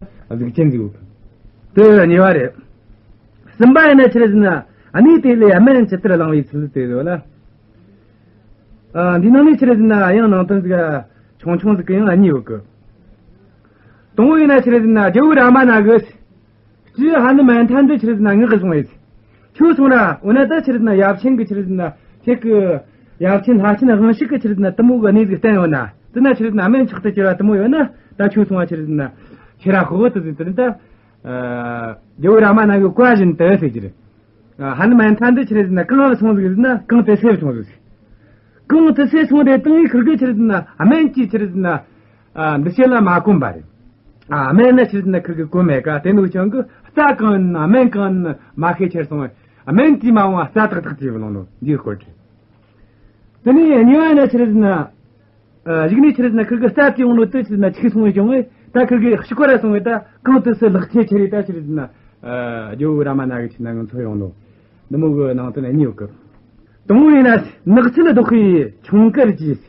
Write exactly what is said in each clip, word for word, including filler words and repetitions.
གཟུགས་ཅན་ཟིག་ཡོད་གི། དེ་གཉིས་པ་རེད། གསུམ་པ་ཡིན་ན་ཆི་རེད་ཟེར་ན། གནས་དེ་ལས་སྨན་ཇི་ལྟར་བླང་བའི་ཚུལ་དེ་ཡོད་ལ། ཨ། འདི་ནང་ནས་ཆི་རེད་ཟེར་ན་ཡང་ནང་དོན་ཟིག་ཆུང་ཆུང་ཟིག་གི་ཡང་གཉིས་ཡོད་གི། དང་པོ་ཡིན་ན་ཆི་རེད་ཟེར་ན། རྒྱལ་བོ་རཱ་མ་ན་གིས། སྤྲེའུ་ཧ་ནུ་མན་ཐ་འདི་ཆི་རེད་ཟེར་ན་ངག་གི་བཟུང་བས། ཁྱོད་སོང་ར། འོ་ན་ད་ཆི་རེད་ཟེར་ན་ཡབ་ཆེན་གི་ཆི་རེད་ཟེར་ན། ཁྱེད་ཀྱི་ཡབ་ཆེན་ལྷ་ཆེན་དབང་ཕྱུག་གི་ཆི་རེད་ཟེར་ན་དེ་མོ་གི་གནས་ཟིག་བསྟན་ཡོད་ན། དེ་ན་ཆི་རེད་ཟེར་ན་སྨན་མཆོག་ཏུ་གྱུར་བ་དེ་མོ་ཡོད་ན། ད་ཁྱོད་སོང་བ་ཆི་རེད་ཟེར་ན་ཁྱེར་ར་ཤོག་དེ་ཟེར། དེ་ནི་ད། ཨ། རྒྱལ་བོ་རཱ་མ་ན་གི་བཀའ་བཞིན་དུ་ཟེར་གྱི་རེད། ཨ། ཧ་ནུ་མན་ཐ་འདི་ཆི་རེད་ཟེར་ན་གང་ལ་སོང་ཟིག་ཟེར་ན། གངས་ཏི་སེར་སོང་ཟིག། གངས་ཏི་སེར་སོང་དེ་དང་ཡིན་ཁིར་གི་ཆི་རེད་ཟེར་ན་སྨན་གྱི་ཆི་རེད་ཟེར་ན། ཨ། འདུ་བྱེད་ལ་མ་གོམས་པ་རེད། ཨ། སྨན་ན་ཆི་རེད་ཟེར་ན་ཁིར་གི་གོམས་མེད་ཀ། དེ་ནུ་ཆང་གི་རྩ་གང་ཡིན་ན་སྨན་གང་ཡིན་ན་མ་ཤེས་ཁྱེར་སོང་བས། སྨན་གྱིས་མ་འོངས་པ་རྩ་ཏག་ཏག་བྱས་བླངས་ནོ་འདིའི་སྐོར་རེད། དེ་ནས་གཉིས་པ་ཡིན་ན་ཆི་རེད་ཟེར་ན། ཨ། གཞུག་ནས་ཆི་རེད་ཟེར་ན་ཁིར་གི་རྩ་བྱས་འོང་ནོ་དེ་ཆི་རེད་ཟེར་ན་འཆུག་སོང་བས་བྱུང་བས། ད་ཁིར་གི་ཤི་ཁོ་ར་སོང་བས། ད་གངས་ཏི་སེར་ལག་ཁྱེར་ཁྱེར་རེ་ད་ཆི་རེད་ཟེར་ན། ཨ། རྒྱལ་བོ་རཱ་མ་ན་གི་ཆི་རེད་ཟེར་ན་ངོ་འཚོ་ཡོང་ནོ། འདི་མོ་གི་ནང་དོན་གཉིས་ཡོད་གི། དང་པོ་ཡིན་ན། ནགས་ཚལ་བདོག་པའི་ཆུང་དཀར་གྱིས།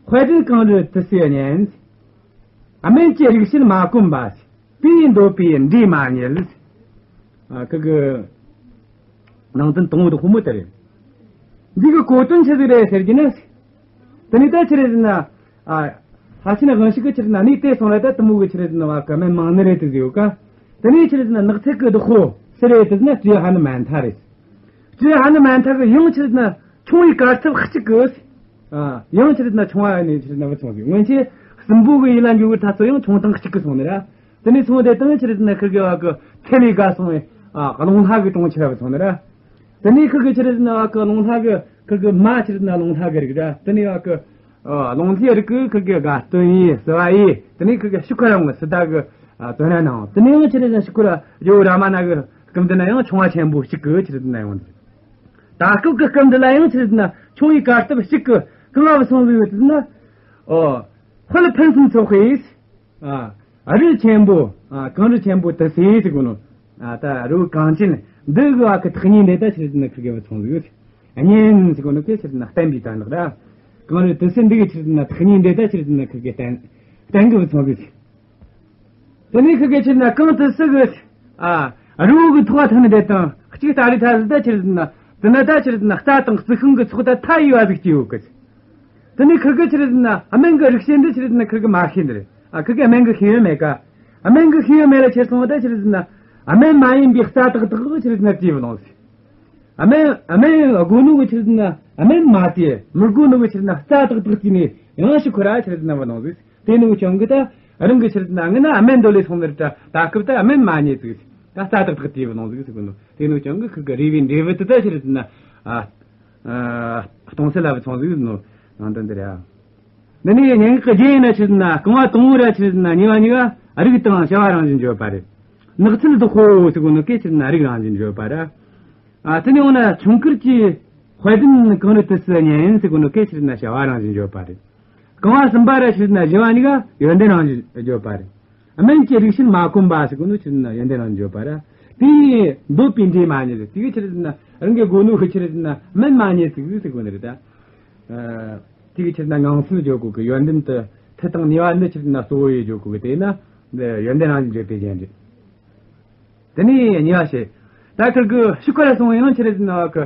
དཔལ་ལྡན་གངས་རི་ཏི་སེ་གཉེན། སྨན་གྱི་རིགས་ཤེས་མ་གོམས་པ། དེ་ཡིས་འདོད་པའི་འབྲས་མ་རྙེད། ཨ། ཁི་གི་ནང་དོན་དང་པོ་དེ་དཔེ་མོ་དེ་རེད། འདི་གི་གོ་དོན་ཆི་ཟིག་རེད་ཟེར་གྱི་ན། དེ་ནས་ད་ཆི་རེད་ཟེར་ན། ཨ། ལྷ་ཆེན་དབང་ཕྱུག་གི་ཆི་རེད་ཟེར་ན་གནས་དེ་སོང་ལ་ད་དེ་མོ་གི་ཆི་རེད་ཟེར་ན་བ་གི་སྨན་མང་ནི་རེད་དེ་ཟེར་ཡོད་ཀ། དེ་ནས་ཆི་རེད་ཟེར་ན་ནགས་ཚལ་གི་བདག་པོ་སུ་རེད་དེ་ཟེར་ན་སྤྲེའུ་ཧ་ནུ་མན་ཐ་རེད། སྤྲེའུ་ཧ་ནུ་མན་ཐ་གི་ཡང་ཆི་རེད་ཟེར་ན་ཆུང་བའི་གར་སྟབས་གཅིག་གི། ཨ། ཡང་ཆི་རེད་ཟེར་ན་ཆུང་བ་ནས་ཆི་རེད་ཟེར་ན་བུད་སོང་ཟིག། སྔོན་ཆད་སྲིན་པོ་གི་ཡུལ་ལ་འགྱོ་གི་ཐ་ཚོ་ཡང་ཆུང་ཐང་གཅིག་གི་སོང་ནི་ར། དེ་ནས་སོང་དེ་དང་ཆི་རེད་ཟེར་ན་ཁིར་གི་བ་གི་ཚེ་ལས་བརྒལ་སོང་བས། ཨ། རླུང་ལྷ་གི་དྲུང་ཆེ་ར་བུད་སོང་ནི་ར། དེ་ནས་ཁིར་གི་ཆི་རེད་ཟེར་ན་བ་གི་རླུང་ལྷ་གི་ཁིར་གི་མ་ཆི་རེད་ཟེར་ན་རླུང་ལྷ་གི་རིགས་ར། དེ་ནས་བ་གི། ཨ། རླུང་ལྷའི་རིགས་གི་ཁིར་གི་དགའ་སྟོན་ཡས་བསུ་བ་ཡས། དེ་ནས་ཁིར་གི་ཤི་ཁོ་ར་ངོ་སི་ཏཱ་གི། ཨ། བཙོན་ར་ནང་། དེ་ནས་ཡང་ཆི་རེད་ཟེར་ན་ཤི་ཁོ་ར་རྒྱལ་བོ་རཱ་མ་ན་གི་སྐབས་འདི་ན་ཡང་ཆུང་བ་ཆེན་པོ་གཅིག་གི་ཆི་རེད་ཟེར་ན་ཡོང་། ད་སྐབས་ཀྱི་སྐབས་འདི་ལ་ཡང་ཆི་རེད་ཟེར་ན་ཆུང་བའི་གར་སྟབས་གཅིག་གི་གང་ལ་བུད་སོང་ཟིག་ཡོད་ཟེར་ན། ཨོ། དཔལ་ཕུན་སུམ་ཚོགས་པའི། ཨ། རི་ཆེན་པོ། ཨ། གངས་རི་ཆེན་པོ་ཏི་སེ་ཟེར་གོ་ནོ། ཨ། ད་རི་བོ་གངས་ཅན་འདི་གི་བ་གི་ཐག་ཉེ་འདི་ད་ཆི་རེད་ཟེར་ན་ཁིར་གི་བུད་སོང་ཟིག་ཡོད། གཉེན་ཟེར་གོ་ནོ་གི་ཆི་རེད་ཟེར་ན་བསྟེན་པའི་དོན་དག་ར། གངས་རི་ཏི་སེ་འདི་གི་ཆི་རེད་ཟེར་ན་ཐག་ཉེ་འདི་ད་ཆི་རེད་ཟེར་ན་ཁིར་གི་བསྟེན། བསྟེན་གི་བུད་སོང་ཟིག། དེ་ནས་ཁིར་གི་ཆི་རེད་ཟེར་ན་གངས་ཏི་སེ་གི། ཨ། རི་བོ་གི་ཐོག་ཐང་ནས་བསྡད་དང་གཅིག་ལྟ་རེ་ཐ་ཟིག་ད་ཆི་རེད་ཟེར་ན། དེ་ན་ད་ཆི་རེད་ཟེར་ན་རྩྭ་དང་རྩི་ཤིང་གི་ཚོགས་ད་མཐའ་ཡས་པ་ཟིག་སྐྱེས་ཡོད་གི། དེ་ནས་ཁིར་གི་ཆི་རེད་ཟེར་ན་སྨན་གི་རིགས་ཤེས་འདི་ཆི་རེད་ཟེར་ན་ཁིར་གི་མ་ཤེས་འདི་རེད། ཨ། ཁིར་གི་སྨན་གི་ཤེས་ཡོན་མེད་ཀ། སྨན་གི་ཤེས་ཡོན་མེད་ལ་ཁྱེར་སོང་བ་ད་ཆི་རེད་ཟེར་ན། སྨན་མ་ཡིན་པའི་རྩྭ་ཏག་ཏག་ཆི་རེད་ཟེར་ན་བྲིས་བླངས་ཟིག། སྨན། སྨན་དགོས་ནོ་གི་ཆི་རེད་ཟེར་ན་སྨན་མ་བྲིས། མི་དགོས་ནོ་གི་ཆི་རེད་ཟེར་ན་རྩྭ་ཏག་ཏག་བྲིས་ནས་ཡང་ཤི་ཁོ་ར་ཆི་རེད་ཟེར་ན་བུད་བླངས་ཟིག། དེ་ནུ་ཆང་གི་ད་རང་གི་ཆི་རེད་ཟེར་ན་ངི་ན་སྨན་འདོད་ལས་སོང་ནི་རེད་ད། ད་སྐབས་ད་སྨན་མ་རྙེད་ཟིག། ད་རྩྭ་ཏག་ཏག་བྲིས་བླངས་ཟིག་ཟེར་གོ་ནོ། དེ་ནུ་ཆང་གི་ཁིར་གི་རེ་བའི་འབྲས་བུ་དེ་ད་ཆི་རེད་ཟེར་ན། ཨ། ཨ། སྟོང་ཟད་ལ་བུད་སོང་ཟིག་ཟེར་ནོ་ནང་དོན་འདི་རེད། འདི་ནས་སྙན་ངག་གི་རྒྱན་ཡིན་ན་ཆི་རེད་ཟེར་ན་རྐང་བ་དང་པོ་ར་ཆི་རེད་ཟེར་ན་གཉིས་པ་གཉིས་ཀ་རིགས་དང་བྱ་བ་རང་བཞིན་བརྗོད་པ་རེད། ནགས་ཚལ་བདག་པོ་ཟེར་གོ་ནོ་གི་ཆི་རེད་ཟེར་ན་རིགས་རང་བཞིན་བརྗོད་པ་རེད། ཨ། དེ་ནས་འོ་ན་ཆུང་དཀར་གྱིས་དཔལ་ལྡན་གངས་རི་ཏི་སེ་གཉེན་ཟེར་གོ་ནོ་གི་ཆི་རེད་ཟེར་ན་བྱ་བ་རང་བཞིན་བརྗོད་པ་རེད། རྐང་བ་གསུམ་པ་ར་ཆི་རེད་ཟེར་ན་བཞི་བ་གཉིས་ཀ་ཡོན་ཏན་རང་བཞིན་བརྗོད་པ་རེད། སྨན་གྱི་རིགས་ཤེས་མ་གོམས་པ་ཟེར་གོ་ནོ་ཆི་རེད་ཟེར་ན་ཡོན་ཏན་རང་བརྗོད་པ་ར། དེ་ཡིས་འདོད་པའི་འབྲས་མ་རྙེད། དེ་གི་ཆི་རེད་ཟེར་ན་རང་གི་དགོས་ནོ་གི་ཆི་རེད་ཟེར་ན་སྨན་མ་རྙེད་ཟིག་ཟེར་གོ་ནི་རེད་ད། ཨ། དེ་གི་ཆི་རེད་ཟེར་ན་ངང་ཚུལ་བརྗོད་གོ་གི། ཡོན་ཏན་དེ་མཐུ་དང་ནུས་པ་འདི་ཆི་རེད་ཟེར་ན་གཙོ་བོ་ཡེ་བརྗོད་གོ་གི། དེ་ན་འདི་ཡོན་ཏན་རང་བཞིན་བརྗོད་པའི་རྒྱན་རེད། དེ་ནས་གཉིས་པ་བཤད། ད་ཁིར་གི་ཤི་ཁོ་ར་སོང་བའི་ཡང་ཆི་རེད་ཟེར་ན་བ་གི་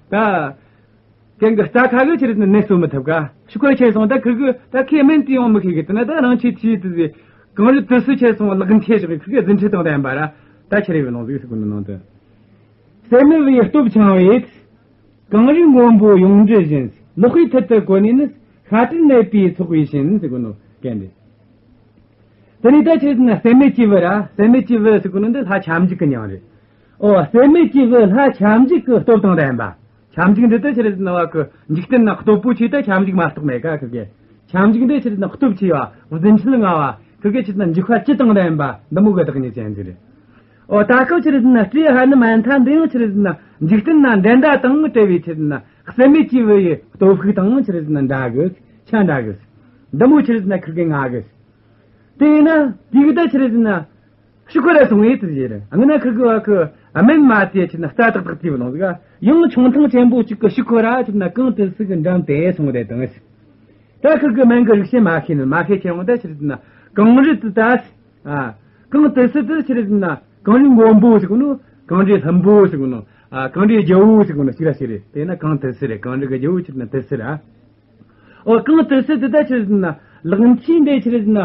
ད། གན་གི་རྩྭ་ཁ་གི་ཆི་རེད་ཟེར་ན་ནད་གསོ་མི་ཐུབ་ཀ། ཤི་ཁོ་ར་ཁྱེར་སོང་། ད་ཁིར་གི་ད་ཁོས་སྨན་དེ་ཡོང་མི་ཤེས་གི། དེ་ན་ད་རང་ཆེ་ཆེ་དེ་ཟེར། གངས་རི་ཏི་སེ་ཁྱེར་སོང་ལག་འཁྱེར་བཞག་གི། ཁིར་གི་རྫུ་འཕྲུལ་དང་ལྡན་པ་ར་ད་ཆི་རེད་བུད་ནོ་ཟིག་ཟེར་གོ་ནི་ནང་དུ། ཟད་མེད་པའི་སྟོབས་འཆང་བས། གངས་རིའི་མགོན་པོ་ཡོངས་འདྲི་བཞིན། ལག་པའི་མཐིལ་དུ་བཀོད་ནས་ནི། ཤ་དྲིལ་ནད་པའི་ཚོགས་པའི་བཞིན་ཟེར་གོ་ནོ་གན་རེད། དེ་ནས་ད་ཆི་རེད་ཟེར་ན་ཟད་མེད་ཀྱི་བུ་ར། ཟད་མེད་ཀྱི་བུ་ཟེར་གོ་ནོ་འདི་ལྷ་ཁྱབ་འཇུག་གི་མྱིང་རེད། ཨོ། ཟད་མེད་ཀྱི་བུ་ལྷ་ཁྱབ་འཇུག་གི་སྟོབས་དང་ལྡན་པ། ཁྱབ་འཇུག་འདི་ད་ཆི་རེད་ཟེར་ན་བ་གི་འཇིག་རྟེན་ན་སྟོབས་པོ་ཆེ་ད་ཁྱབ་འཇུག་མ་གཏོགས་མེད་ཀ། ཁིར་གི་ཁྱབ་འཇུག་འདི་ཆི་རེད་ཟེར་ན་སྟོབས་ཆེ་བ། རྫུ་འཕྲུལ་མངའ་བ། ཁིར་གི་ཆི་རེད་ཟེར་ན་འཇིགས་པ་བཅུ་དང་ལྡན་པ་འདི་མོ་གི་བདག་ཉིད་ཅན་ཟིག་རེད། ཨོ། ད་སྐབས་ཆི་རེད་ཟེར་ན་སྤྲེའུ་ཧ་ནུ་མན་ཐ་འདི་ཡང་ཆི་རེད་ཟེར་ན་འཇིག་རྟེན་ན་འགྲན་ཟླ་དང་བྲལ་བའི་ཆི་རེད་ཟེར་ན་ཟད་མེད་ཀྱི་བུ་ཡི་སྟོབས་ཤུགས་དང་ཆི་རེད་ཟེར་ན་འདྲ་གི། ཆ་འདྲ་གི། འདི་མོ་ཆི་རེད་ཟེར་ན་ཁིར་གི་མངའ་གི། དེ་ཡིན་ན་དེ་གི་ད་ཆི་རེད་ཟེར་ན་ཤི་ཁོ་ར་སོང་བའི་དུས་ཡིན་རེད། ཨ། ངི་ན་ཁིར་གི་བ་གི་སྨན་མ་དེ་ཆི་རེད་ཟེར་ན་རྩྭ་ཏག་ཏག་བྲིས་བུད་ནོ་ཟིག། ཡང་ཆུང་ཐང་ཆེན་པོ་གཅིག་གི་ཤི་ཁོ་ར་ཆི་རེད་ཟེར་ན་གངས་ཏི་སེ་གི་འགྲམ་དེ་སོང་བསྡད་དང་། ད་ཁིར་གི་སྨན་གི་རིགས་ཤེས་མ་ཤེས་ནི། མ་ཤེས་ཁྱེར་འོང་ད་ཆི་རེད་ཟེར་ན་གངས་རི་དེ་ད། ཨ། གངས་ཏི་སེ་དེ་ཆི་རེད་ཟེར་ན་གངས་རི་མགོན་པོ་ཟེར་གོ་ནོ། གངས་རི་ལྷུན་པོ་ཟེར་གོ་ནོ། ཨ། གངས་རི་རྒྱལ་པོ་ཟེར་གོ་ནོ་ཞིག་ར་ཞིག་རེད། དེ་ན་གངས་ཏི་སེ་རེད། གངས་རི་གི་རྒྱལ་པོ་ཆི་རེད་ན་ཏི་སེ་ར། ཨོ། གངས་ཏི་སེ་དེ་ད་ཆི་རེད་ཟེར་ན་ལག་མཐིལ་འདི་ཆི་རེད་ཟེར་ན།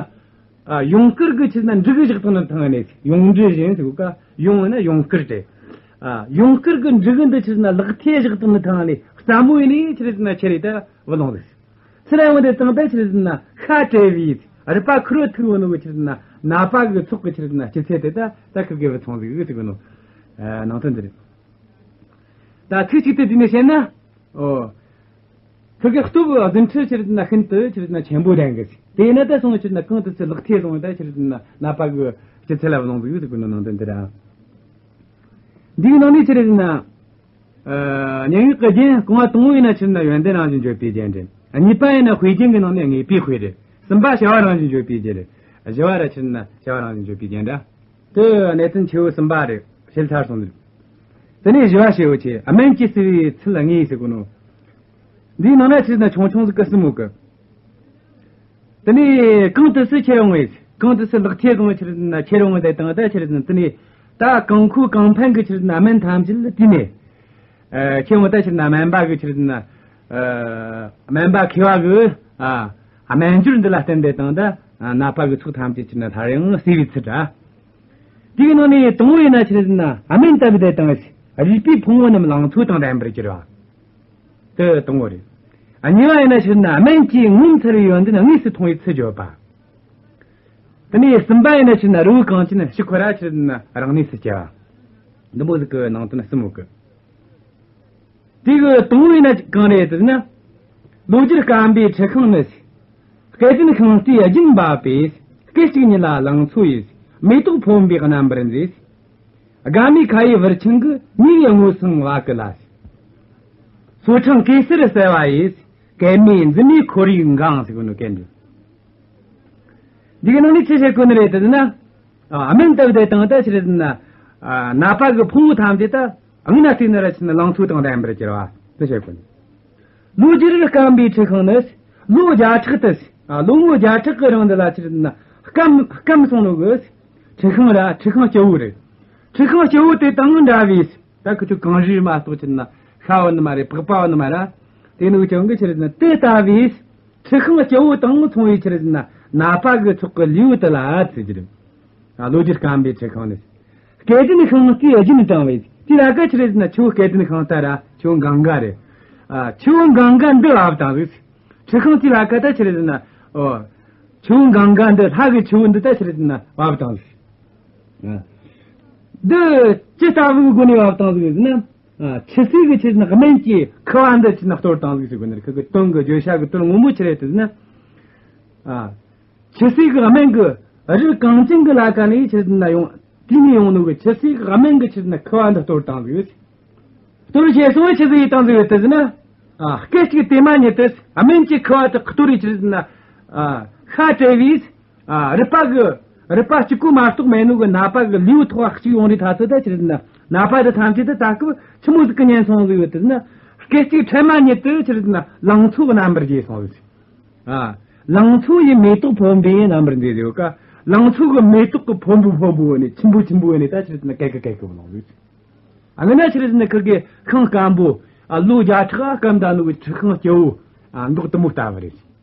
ཨ། ཡུངས་དཀར་གི་ཆི་རེད་ན་འབྲུ་གུ་བཞག་སྟངས་ནི་མཐོང་ནས། ཡུངས་འབྲུ་བཞིན་ཟེར་གོ་ཀ། ཡུངས་ན་ཡུངས་དཀར་ཏེ། ཨ། ཡུངས་དཀར་གི་འབྲུ་གུ་འདི་ཆི་རེད་ན་ལག་མཐིལ་བཞག་སྟངས་ནི་མཐོང་ནས། སླ་མོ་ཡིན་ནི་ཆི་རེད་ཟེར་ན་ཁྱེར་རེ་ད་བུད་ཡོང་ཟིག་སི་ར་ཡོང་དེ་དང་ད་ཆི་རེད་ཟེར་ན་ཤ་བྲེ་བའི་རུས་པ་ཁུ་རུ་ཐུག་བུད་ནོ་གི་ཆི་རེད་ཟེར་ན་ནད་པ་གི་ཚོགས་གི་ཆི་རེད་ཟེར་ན་སྐྱེད་ཚལ་དེ་ད་ད་ཁུར་གེ་བུད་སོང་ཟིག་ཟེར་གི་ནོ། ཨ། ནང་དོན་འདི་རེད། ད་ཚིག་གཅིག་ཏུ་བསྡུས་ནས་བཤད་ན། ཨོ། ཁུར་གེ་སྟོབས་རྫུ་འཕྲུལ་ཆི་རེད་ཟེར་ན་ཤིན་ཏུ་ཆི་རེད་ཟེར་ན་ཆེན་པོ་ལྡན་གི་ཟིག་དེ་ཡིན་ན་ད་སོང་ཆི་རེད་ཟེར་ན་གངས་ཏི་སེ་ལག་མཐིལ་སོང་ད་ཆི་རེད་ཟེར་ན་ནད་པ་གི་སྐྱེད་ཚལ་ལ་བུད་ཡོང་ཟིག་ཟེར་གི་ནོ། ནང་དོན་འདི་རེད། འདིའི་ནང་ནས་ཆི་རེད་ཟེར་ན། ཨ། སྙན་ངག་གི་རྒྱན་རྐང་བ་དང་པོ་ཡིན་ན་ཆི་རེད་ཟེར་ན་ཡོན་ཏན་རང་བཞིན་བརྗོད་པའི་རྒྱན་རེད། གཉིས་པ་ཡིན་ན་དཔེ་རྒྱན་གྱི་ནང་ནས་དངོས་པོའི་དཔེ་རེད། གསུམ་པ་བྱ་བ་རང་བཞིན་བརྗོད་པའི་རྒྱན་རེད། བཞི་བ་ར་ཆི་རེད་ཟེར་ན་བྱ་བ་རང་བཞིན་བརྗོད་པའི་རྒྱན་རེད། དེ་གནད་དོན་ཆེ་བོ་གསུམ་པ་རེད། བཤད་ཚར་སོང་ཟིག་དེ་ནས་བཞི་བ་ཞེ་བོ་ཆེ། སྨན་གྱིས་གསོས་པའི་ཚུལ་དངོས་ཟེར་གོ་ནོ། འདིའི་ནང་ན་ཆི་རེད་ཟེར་ན་ཆུང་ཆུང་ཟིག་གི་གསུམ་ཡོད་གི། དེ་ནས་གངས་ཏི་སེ་ཁྱེར་ཡོང་བས། གངས་ཏི་སེ་ལག་མཐིལ་བཟུང་བ་ཆི་རེད་ཟེར་ན་ཁྱེར་ཡོང་བ་དེ་དང་ད་ཆི་རེད་ཟེར་ན་དེ་ནས་ད་གང་ཁུ་གང་ཕན་གི་ཆི་རེད་ཟེར་ན་སྨན་ཐམས་ཅད་ལ་བཏུས་ནས། ཨ། ཁྱེར་ཡོང་ད་ཆི་རེད་ཟེར་ན་སྨན་པ་གི་ཆི་རེད་ཟེར་ན། ཨ། སྨན་པ་མཁས་པ་གི། ཨ། སྨན་སྦྱོར་འདི་ལ་བརྟེན་ཏེ་དང་ད་ནད་པ་གི་ཚོགས་ཐམས་ཅད་ཆི་རེད་ཟེར་ན་སླར་ཡང་གསོས་པའི་ཚུལ་རེད། དེའི་ནང་ནས་དང་པོ་ཡིན་ན་ཆི་རེད་ཟེར་ན་སྨན་ལྟ་བུ་དེ་དང་། རུས་པའི་ཕུང་པོ་རྣམས་ལང་ཚོ་དང་ལྡན་པར་གྱུར་པ། དེ་དང་པོ་རེད། ཨ། གཉིས་པ་ཡིན་ན་ཆི་རེད་ཟེར་ན་སྨན་གྱི་ངོ་མཚར་བའི་ཡོན་ཏན་དངོས་སུ་མཐོང་བའི་ཚུལ་བརྗོད་པ། དེ་ནས་གསུམ་པ་ཡིན་ན་ཆི་རེད་ཟེར་ན་རི་བོ་གངས་ཅན་ཕྱིར་འཁོར་ར་ཆི་རེད་ཟེར་ན་རང་གནས་སུ་སྐྱེ་བ། འདི་མོ་ཟིག་གི་ནང་དོན་གསུམ་ཡོད་གི། དེ་གི་དང་པོ་ཡིན་ན་གང་རེད་ཟེར་ན། ལོ་རྒྱུས་སྐམ་པའི་ཁྲི་ཤིང་ནི། སྐལ་ལྡན་ཤིང་རྟའི་རྒྱུན་འབབ་པས། སྐད་ཅིག་ཉིད་ལ་ལང་ཚོ་ཡི། མེ་ཏོག་ཕོན་པོའི་རྣམ་པར་མཛེས། དགའ་མའི་ཁ་ཡི་བུར་ཆང་གིས། མྱོས་པའི་སྔོ་སངས་བ་ཀུ་ལ། སོ་ཕྲེང་གེ་སར་གསལ་བ་ཡིས། གད་མོའི་འཛིན་མའི་ཁོར་ཡུག་འགེངས་ཟེར་གོ་ནོ་སྐད་འདི། འདི་གི་ནང་ནས་ཆི་བཤད་གོ་ནི་རེད་ཟེར་ན། ཨ། སྨན་ལྟ་བུ་དེ་དང་ད་ཆི་རེད་ཟེར་ན། ཨ། ནད་པ་གི་ཕུང་པོ་ཐམས་ཅད་ད་སྔོན་ན་བལྟས་ན་ར་ཆི་རེད་ཟེར་ན་ལང་ཚོ་དང་ལྡན་པར་གྱུར་པ་དེ་བཤད་གོ་ནི། ལོ་རྒྱུས་སྐམ་པའི་ཁྲི་ཤིང་ནི། ལོ་བརྒྱ་ཕྲག་ཏུ། ཨ། ལོ་ངོ་བརྒྱ་ཕྲག་གི་རིང་འདི་ལ་ཆི་རེད་ཟེར་ན་སྐམ་སྐམ་སོང་ནོ་གི་ཁྲི་ཤིང་ར་ཁྲི་ཤིང་སྐྱ་བོ་རེད། ཁྲི་ཤིང་སྐྱ་བོ་དེ་དང་འདྲ་བའི། ད་ཁུ་ཆུ་གངས་རི་མ་གཏོགས་ཆི་རེད་ཟེར་ན་ཤྭ་བ་ནི་མ་རེད། པགས་པ་བ་ནི་མ་རེད། དེ་ནི་ཀྱང་གི་ཆི་རེད་ཟེར་ན་དེ་ལྟ་བུའི་ཁྲི་ཤིང་སྐྱ་བོ་དང་མཚུངས་པའི་ཆི་རེད་ཟེར་ན་ནད་པ་གི་ཚོགས་ཀྱི་ལུས་དེ་ལ་ཟེར་གྱི་རེད། ཨ། ལོ་རྒྱུས་སྐམ་པའི་ཁྲི་ཤིང་ནི། སྐལ་ལྡན་ཤིང་རྟའི་རྒྱུན་དྲངས་པས། དེ་ལ་ཀ་ཆི་རེད་ཟེར་ན་ཆུ་བོ་སྐལ་ལྡན་ཤིང་རྟ་ར་ཆུ་བོ་གངྒཱ་རེད། ཨ། ཆུ་བོ་གངྒཱ་འདི་བབས་བཏང་ཟིག་ཁྲི་ཤིང་དེ་ལ་ཀ་ད་ཆི་རེད་ཟེར་ན། ཨོ། ཆུ་བོ་གངྒཱ་འདི་ལྷ་གི་ཆུ་བོ་འདི་ད་ཆི་རེད་ཟེར་ན་བབས་བཏང་ཟིག་ཨ། འདི་ཅི་ལྟ་བུའི་སྒོ་ནས་བབས་བཏང་ཟིག་ཟེར་ན། ཨ། ཆུ་སྲིན་གྱི་ཆི་རེད་ཟེར་ན་སྨན་གྱི་ཁུ་བ་འདི་ཆི་རེད་ཟེར་ན་གཏོར་བཏང་ཟིག་ཟེར་གོ་ནི་རེད། ཁུ་གི་དོན་གི་བརྗོད་བྱ་གི་དོན་ངོ་མ་ཆི་རེད་ཟེར་ན། ཨ། ཆུ་སྲིན་གྱི་སྨན་གྱི་རི་གངས་ཅན་གྱི་ལ་ཀ་ནས་ཆི་རེད་ཟེར་ན་ཡོང་། དེ་ནས་ཡོང་ནོ་གི་ཆུ་སྲིན་གྱི་སྨན་གྱི་ཆི་རེད་ཟེར་ན་ཁུ་བ་འདི་གཏོར་བཏང་ཟིག་གཏོར་བྱས་སོང་བས་ཆི་ཟིག་ཡེ་བཏང་ཟིག་ཡོད་དེ་ཟེར་ན། ཨ། སྐད་ཅིག་དེ་མ་ཉིད་དུ་སྨན་གྱི་ཁུ་བ་དེ་གཏོར་བའི་ཆི་རེད་ཟེར་ན། ཨ། ཤ་བྲེ་བའི། ཨ། རུས་པ་གི་རུས་པ་གཅིག་པུ་མ་གཏོགས་མེད་ནོ་གི་ནད་པ་གི་ལུས་ཐོག་གཅིག་ཡོང་རེ་ཐ་ཚོད་ད་ཆི་རེད་ཟེར་ན་ནད་པ་དེ་ཐམས་ཅད་དེ་ད་སྐབས་ཆི་མོ་ཟིག་གི་ཉན་སོང་ཟིག་ཡོད་དེ་ཟེར་ན། སྐད་ཅིག་ཕྲན་མ་ཉིད་དུ་ཆི་རེད་ཟེར་ན་ལང་ཚོ་གི་རྣམ་པར་རྒྱས་སོང་ཟིག་ཨ། ལང་ཚོ་ཡི་མེ་ཏོག་ཕོན་པོའི་རྣམ་པར་མཛེས་ཟེར་ཡོད་ཀ། ལང་ཚོ་གི་མེ་ཏོག་གི་ཕོན་པོ་ཕོན་པོ་བོ་ནས་ཆེན་པོ་ཆེན་པོ་བོ་ནས་ད་ཆི་རེད་ཟེར་ན་གད་གི་གད་གི་བོ་ལོང་ཟིག་ཨ། ང་ན་ཆི་རེད་ཟེར་ན་ཁུར་གི་ཤིང་སྐམ་པོ། ཨ། ལོ་བརྒྱ་ཕྲག་སྐམ་ད་ནོ་གི་ཁྲི་ཤིང་སྐྱ་བོ། ཨ། མདོག་དེ་མོ་ལྟ་བུ་རེད།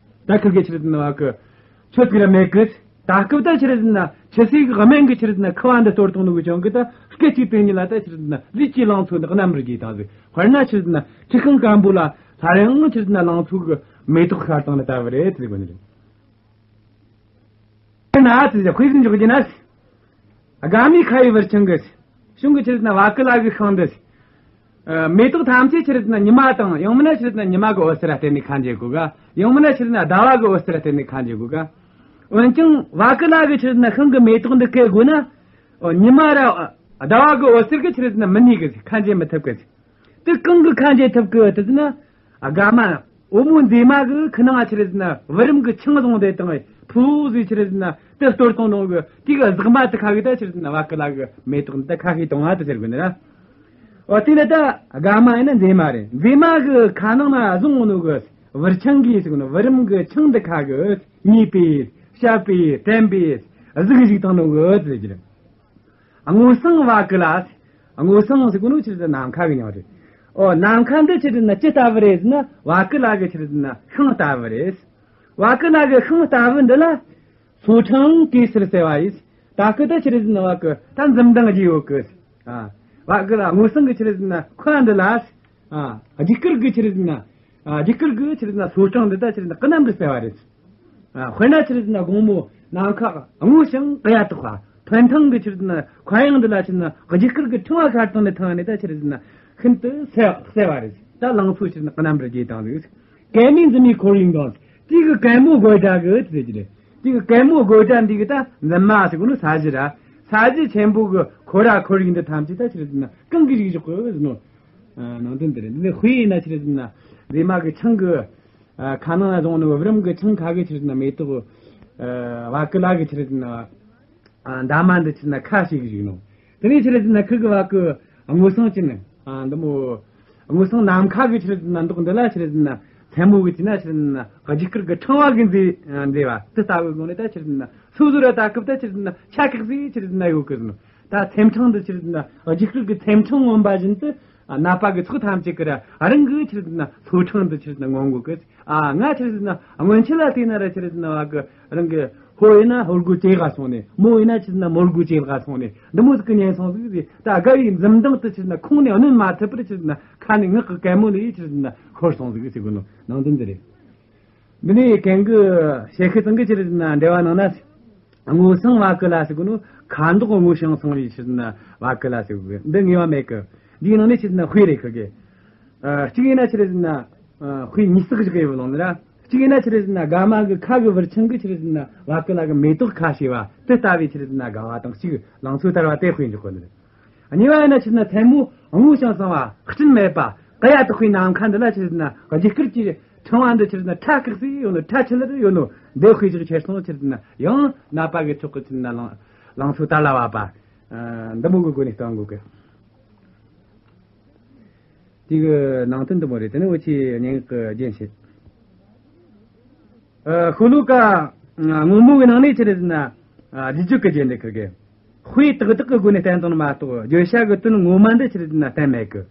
ད་ཁུར་གི་ཆི་རེད་ཟེར་ན་བ་གི་ཆོད་ཟིག་ར་མེད་གི། ད་སྐབས་ད་ཆི་རེད་ཟེར་ན་ཆུ་སྲིན་གི་སྨན་གྱི་ཆི་རེད་ཟེར་ན་ཁུ་བ་འདི་གཏོར་བཏང་ནོ་གི་ཅང་གི་ད་སྐད་ཅིག་དེ་ཉིད་ལ་ད་ཆི་རེད་ཟེར་ན་ལུས་ཀྱི་ལང་ཚོ་འདི་རྣམ་པར་རྒྱས་བཏང་ཟིག་དཔེར་ན་ཆི་རེད་ཟེར་ན་ཁྲི་ཤིང་སྐམ་པོ་ལ་སླར་ཡང་ཆི་རེད་ཟེར་ན་ལང་ཚོ་གི་མེ་ཏོག་ཤར་བཏང་ནི་ལྟ་བུ་རེད་ཟེར་གོ་ནི་རེད། དེ་ན་ཨ་ཙི་ཟེར་དཔེ་ཟིག་འཇོག་རྒྱུ་ན། དགའ་མའི་ཁ་ཡི་བུར་ཆང་གི། གཞུང་གི་ཆི་རེད་ཟེར་ན་བ་ཀུ་ལ་གི་ཤིང་འདི། ཨ། མེ་ཏོག་ཐམས་ཅད་ཆི་རེད་ཟེར་ན་ཉི་མ་དང་ཡང་མིན་ན་ཆི་རེད་ཟེར་ན་ཉི་མ་གི་འོད་ཟེར་ལ་བརྟེན་ནས་ཁ་འབྱེད་དགོས་ག། ཡང་མིན་ན་ཆི་རེད་ཟེར་ན་ཟླ་བ་གི་འོད་ཟེར་ལ་བརྟེན་ནས་ཁ་འབྱེད་དགོས་ག། འོན་ཀྱང་བ་ཀུ་ལ་གི་ཆི་རེད་ཟེར་ན་ཤིང་གི་མེ་ཏོག་འདི་གས་དགོས་ན། ཨོ། ཉི་མ་ར་ཟླ་བ་གི་འོད་ཟེར་གི་ཆི་རེད་ཟེར་ན་མི་ནུས་གི། ཁ་འབྱེད་མི་ཐུབ་གི། དེ་གང་གི་ཁ་འབྱེད་ཐུབ་གི་དེ་ཟེར་ན། ཨ། དགའ་མ། བུ་མོ་མཛེས་མ་གི་ཁ་ནང་ཆི་རེད་ཟེར་ན་བུ་རམ་གི་ཆང་བཟུང་དེ་དང་ཕུ་བོ་ཟིག་ཆི་རེད་ཟེར་ན་དེ་གཏོར་གཏོང་ནོ་གི་དེ་གི་ཟག་མ་དེ་ཁ་གི་ད་ཆི་རེད་ཟེར་ན་བ་ཀུ་ལ་གི་མེ་ཏོག་འདི་ཁ་ཤས་གཏོང་བ་དེ་ཟེར་གི་ནི་ར། འོ། དེ་ནི་ད་དགའ་མ་ཡིན་ན་མཛེས་མ་རེད། མཛེས་མ་གི་ཁ་ནང་ན་བཟུང་ནོ་གི་བུར་ཆང་གིས་ཟེར་གི་ནི་བུ་རམ་གི་ཆང་འདི་ཁ་གི་མྱོས་པའི་བཤད་པའི་དྲན་པའི་ གཟུགས་ཤིག་བཏང་ནོ་གི་ཟེར་གྱི་རེད། སྔོ་བསངས་བ་ཀུ་ལ། སྔོ་བསངས་ཟེར་གོ་ནོ་ཆི་རེད་ཟེར་ན་ནམ་མཁའ་གི་མྱིང་རེད། ཨོ་ནམ་མཁའ་འདི་ཆི་རེད་ཟེར་ན་ཅི་ལྟ་བུ་རེད་ཟེར་ན་བ་ཀུ་ལ་གི་ཆི་རེད་ཟེར་ན་ཤིང་ལྟ་བུ་རེད། བ་ཀུ་ལ་གི་ཤིང་ལྟ་བུ་འདི་ལ། སོ་ཕྲེང་གེ་སར་ཟེར་བ་ཡིན། ད་སྐུ་ད་ཆི་རེད་ཟེར་ན་བ་ཀུ་ད་འཛུམ་མདངས་རྒྱས་ཡོད་གི། ཨ། བ་ཀུ་ལ་སྔོ་བསངས་གི་ཆི་རེད་ཟེར་ན་ཁ་འདི་ལ། ཨ། རྒྱུ་སྐར་གི་ཆི་རེད་ཟེར་ན། ཨ། རྒྱུ་སྐར་གི་ཆི་རེད་ཟེར་ན་སོ་ཕྲེང་འདི་ད་ཆི་རེད་ཟེར་ན་ཀུན་ནམ་རེ་གསལ་བ་རེད། ཨ། དཔེར་ན་ཆི་རེད་ཟེར་ན་དགོང་མོ་ནམ་མཁའ་སྔོ་ཞིང་གཡའ་དག་པ། འཕན་ཐང་གི་ཆི་རེད་ཟེར་ན་མཁའ་དབྱིངས་འདི་ལ་ཆི་རེད་ཟེར་ན་རྒྱུ་སྐར་གི་ཕྲེང་བ་ཤར་བཏང་ནས་ཐང་ནས་ད་ཆི་རེད་ཟེར་ན་ཤིན་ཏུ་གསལ་གསལ་བ་རེད། ད་ལང་ཚོ་ཆི་རེད་ཟེར་ན་ཀུན་ནམ་རེ་རྒྱས་བཏང་ཟིག་གད་མོས་འཛིན་མའི་ཁོར་ཡུག་དང་། དེ་གི་གད་མོ་དགོད་སྒྲ་གི་ཟེར་གྱི་རེད། དེ་གི་གད་མོ་དགོད་སྒྲ་འདི་གི་ད་འཛིན་མ་ཟེར་གོ་ནོ་ས་གཞི་ར། ས་གཞི་ཆེན་པོ་གི་ཁོ་ར་ཁོར་ཡུག་འདི་ཐམས་ཅད་ད་ཆི་རེད་ཟེར་ན་གང་གི་རིགས་བཞག་གི་ཟེར་ནོ། ཨ། ནང་དོན་འདི་རེད། འདི་ནི་དཔེ་ཡིན་ན་ཆི་རེད་ཟེར་ན་རྫས་མ་གི་ཆང་གི། ཨ། ཁ་ནང་ན་བཟུང་ནོ་བུ་རམ་གི་ཆང་ཁ་གི་ཆི་རེད་ཟེར་ན་མེ་ཏོག་ཨ། བ་ཀུ་ལ་གི་ཆི་རེད་ཟེར་ན། ཨ། འདབ་མ་འདི་ཆི་རེད་ཟེར་ན་ཁ་ཞིག་བཞུགས་ནོ། དེ་ནས་ཆི་རེད་ཟེར་ན་ཁུ་གི་བ་ཀུ་སྔོ་བསངས་ཅི་ནི། ཨ། འདི་མོ། སྔོ་བསངས་ནམ་མཁའ་གི་ཆི་རེད་ཟེར་ན་མདོག་འདི་ལ་ཆི་རེད་ཟེར་ན་མཚན་མོ་གི་དུས་ན་ཆི་རེད་ཟེར་ན་རྒྱུ་སྐར་གི་ཕྲེང་བ་གི་མཛེས་མཛེས་པ་དེ་ལྟ་བུའི་སྒོ་ནས་ད་ཆི་རེད་ཟེར་ན་སོ་སོ་ར་ད་སྐབས་ད་ཆི་རེད་ཟེར་ན་ཆ་ཁག་ཟིག་ཆི་རེད་ཟེར་ན་ཡོད་གི་ཟེར་ནོ། ད་མཚན་ཕྲེང་འདི་ཆི་རེད་ཟེར་ན་རྒྱུ་སྐར་གི་མཚན་ཕྲེང་མངོན་པ་བཞིན་དུ། ཨ། ནད་པ་གི་ཚོགས་ཐམས་ཅད་ཀྱི་ར་རང་གི་ཆི་རེད་ཟེར་ན་སོ་ཕྲེང་འདི་ཆི་རེད་ཟེར་ན་མངོན་དགོས་གི། ཨ། ང་ཆི་རེད་ཟེར་ན་སྔོན་ཆད་ལ་བལྟས་ན་ར་ཆི་རེད་ཟེར་ན་བ་གི་རང་གི་ཕོ་ཡིན་ན་ཕོ་རྒོད་ཇེ་དགའ་སོང་ནས། མོ་ཡིན་ན་ཆི་རེད་ཟེར་ན་མོ་རྒོད་ཇེ་དགའ་སོང་ནས། འདི་མོ་ཟིག་གི་ཉན་སོང་ཟིག་ཟེར། ད་དགའ་བའི་འཛུམ་མདངས་དེ་ཆི་རེད་ཟེར་ན་ཁོང་ནས་གནོན་མ་ཐུབ་པར་ཆི་རེད་ཟེར་ན་ཁ་ནས་ངག་གི་གད་མོ་ལས་ཆི་རེད་ཟེར་ན་ཤོར་སོང་ཟིག་ཟེར་གོ་ནོ་ནང་དོན་འདི་རེད། འདི་ནས་གན་གི་ཞལ་ཤུལ་ཚང་གི་ཆི་རེད་ཟེར་ན་འགྲེལ་བ་ནང་ན། སྔོ་བསངས་བ་ཀུ་ལ་ཟེར་གོ་ནོ། ཁ་མདོག་སྔོ་ཞིང་བསངས་པའི་ཆི་རེད་ཟེར་ན་བ་ཀུ་ལ་ཟེར་གོ་གི། འདི་ངེས་པ་མེད་གི། འདིའི་ནང་ནས་ཆི་རེད་ཟེར་ན་དཔེ་རེད་ཁི་གི། ཨ། གཅིག་ཡིན་ན་ཆི་རེད་ཟེར་ན། ཨ། དཔེ་ཉིས་བརྩེགས་བཞག་ཡོད་ལོང་ནི་ར། གཅིག་ཡིན་ན་ཆི་རེད་ཟེར་ན་དགའ་མ་གི་ཁ་གི་བུར་ཆང་གི་ཆི་རེད་ཟེར་ན་བ་ཀུ་ལ་གི་མེ་ཏོག་ཁ་ཕྱེ་བ་དེ་ལྟ་བུའི་ཆི་རེད་ཟེར་ན་དགའ་བ་དང་གཅིག་ལང་ཚོ་དར་བ་དེ་དཔེ་འཇོག་གོ་ནི་རེད། གཉིས་པ་ཡིན་ན་ཆི་རེད་ཟེར་ན་མཚན་མོ་སྔོ་ཞིང་བསངས་པ་སྤྲིན་མེད་པ་གཡའ་དག་པའི་ནམ་མཁའ་འདི་ལ་ཆི་རེད་ཟེར་ན་རྒྱུ་སྐར་གྱི་ཕྲེང་བ་འདི་ཆི་རེད་ཟེར་ན་ཁྲ་ཁག་ཟིག་ཡོད་ནོ། ཁྲ་ཆི་ལེར་ཡོད་ནོ་འདི་དཔེ་འཇོག་ཁྱེར་སོང་ཆི་རེད་ཟེར་ན་ཡང་ནད་པ་གི་ཚོགས་གི་ཆི་རེད་ཟེར་ན་ལང་ལང་ཚོ་དར་ལ་བབ་པ། ཨ། འདི་མོ་གི་སྒོ་ནས་སྟོན་དགོས་གི། དེ་གི་ནང་དོན་འདི་མོ་རེད། དེ་ནས་འུ་ཆོས་སྙན་ངག་གི་རྒྱན་བཤད། ཨ། ཤོ་ལོ་ཀ་སྔོན་མོ་གི་ནང་ནས་ཆི་རེད་ཟེར་ན། ཨ། བསྡུས་བརྗོད་ཀྱི་རྒྱན་འདི་ཁུར་གི། དཔེ་ཏག་ཏག་གི་སྒོ་ནས་བསྟན་བཏང་ནི་མ་གཏོགས་བརྗོད་བྱ་གི་དོན་ངོ་མ་འདི་ཆི་རེད་ཟེར་ན་བསྟན་མེད་གི།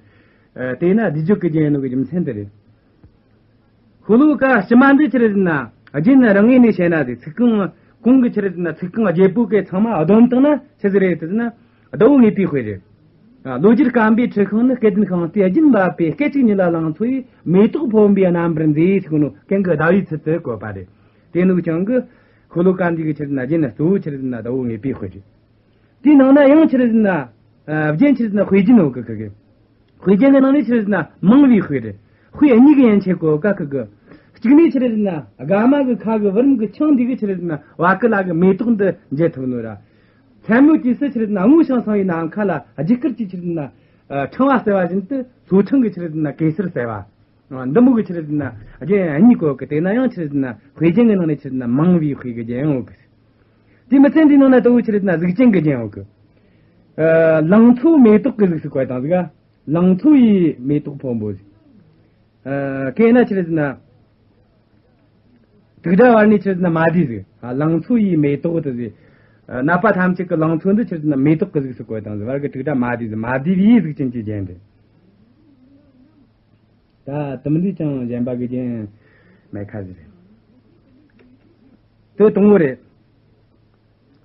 ཨ། དེས་ན་བསྡུས་བརྗོད་ཀྱི་རྒྱན་ཡིན་ནོ་གི་རྒྱུ་མཚན་འདི་རེད། ཤོ་ལོ་ཀ་ཕྱི་མ་འདི་ཆི་རེད་ཟེར་ན་རྒྱན་རང་ངོས་ནས་བཤད་ན་དེ་ཚིག་རྐང་གོང་གི་ཆི་རེད་ཟེར་ན་ཚིག་རྐང་བརྒྱད་པོ་གི་ཚང་མ་བསྡོམས་བཏང་ན་ཆི་ཟིག་རེད་ཟེར་ན་ཟླ་བོ་དངོས་པོའི་དཔེ་རེད། ཨ། ལོ་རྒྱུས་སྐམ་པའི་འཁྲི་ཤིང་ནི། སྐལ་ལྡན་ཤིང་རྟས་རྒྱུན་འབབ་པའི། སྐད་ཅིག་ཉིད་ལ་ལང་ཚོ་ཡི། མེ་ཏོག་ཕོན་པའི་རྣམ་པར་མཛེས་ཟེར་གོ་ནོ་གན་གི་ཟླ་བོའི་ཚུལ་དུ་བཀོད་པ་རེད། དེ་ནོ་ཀྱང་གི་ཤོ་ལོ་ཀ་འདི་གི་ཆི་རེད་ཟེར་ན་རྒྱན་གཙོ་བོ་ཆི་རེད་ཟེར་ན་ཟླ་བོ་དངོས་པོའི་དཔེ་རེད། དེའི་ནང་ན་ཡང་ཆི་རེད་ཟེར་ན། ཨ། རྒྱན་ཆི་རེད་ཟེར་ན་དཔེ་རྒྱན་ཡོད་གི་ཁུར་གི། དཔེ་རྒྱན་གི་ནང་ནས་ཆི་རེད་ཟེར་ན་མང་བའི་དཔེ་རེད། དཔེ་གཉིས་ཀྱི་ཡན་ཆད་གོ་ག་ཁུར་གི། གཅིག་ནས་ཆི་རེད་ཟེར་ན་དགའ་མ་གི་ཁ་གི་བུ་རམ་གི་ཆང་འདི་གི་ཆི་རེད་ཟེར་ན་བ་ཀུ་ལ་གི་མེ་ཏོག་འདི་འཇལ་ཐུབ་ནོ་ར། མཚན་མོའི་དུས་སུ་ཆི་རེད་ཟེར་ན་སྔོ་ཞིང་བསངས་པའི་ནམ་མཁའ་ལ་རྒྱུ་སྐར་གྱི་ཆི་རེད་ཟེར་ན། ཨ། ཕྲེང་བ་གསལ་བ་བཞིན་དུ་སོ་ཕྲེང་གི་ཆི་རེད་ཟེར་ན་གེ་སར་གསལ་བ། འདི་མོ་གི་ཆི་རེད་ཟེར་ན་རྒྱན་གཉིས་བཀོད་གི། དེ་ན་ཡང་ཆི་རེད་ཟེར་ན་དཔེ་རྒྱན་གི་ནང་ནས་ཆི་རེད་ཟེར་ན་མང་བའི་དཔེ་གི་རྒྱན་ཡང་ཡོད་གི། དེ་མི་ཚད་འདིའི་ནང་ན་ལྟ་བུ་ཆི་རེད་ཟེར་ན་གཟུགས་ཅན་གི་རྒྱན་ཡོད་གི། ཨ། ལང་ཚོ་མེ་ཏོག་གི་གཟུགས་སུ་བཀོད་བཏང་ཟིག། ཨ། ལང་ཚོ་ཡི་མེ་ཏོག་ཕོན་པོ་ཟིག། ཨ། གན་ན་ཆི་རེད་ཟེར་ན། དྲུག་སྒྲ་བར་ནས་ཆི་རེད་ཟེར་ན་མ་བསྡུས་ཟིག། ཨ། ལང་ཚོ་ཡི་མེ་ཏོག་དེ་ཟིག། ཨ། ནད་པ་ཐམས་ཅད་ཀྱི་ལང་ཚོ་འདི་ཆི་རེད་ཟེར་ན་མེ་ཏོག་གི་གཟུགས་སུ་བཀོད་བཏང་ཟིག། བར་གི་དྲུག་སྒྲ་མ་བསྡུས་ཟིག། མ་བསྡུས་པའི་གཟུགས་ཅན་གྱི་རྒྱན་རེད། ད་དུམ་འདི་ཅང་གཞན་པ་གི་རྒྱན་མེད་ཁ་ཟིག་རེད། དེ་དང་པོ་རེད།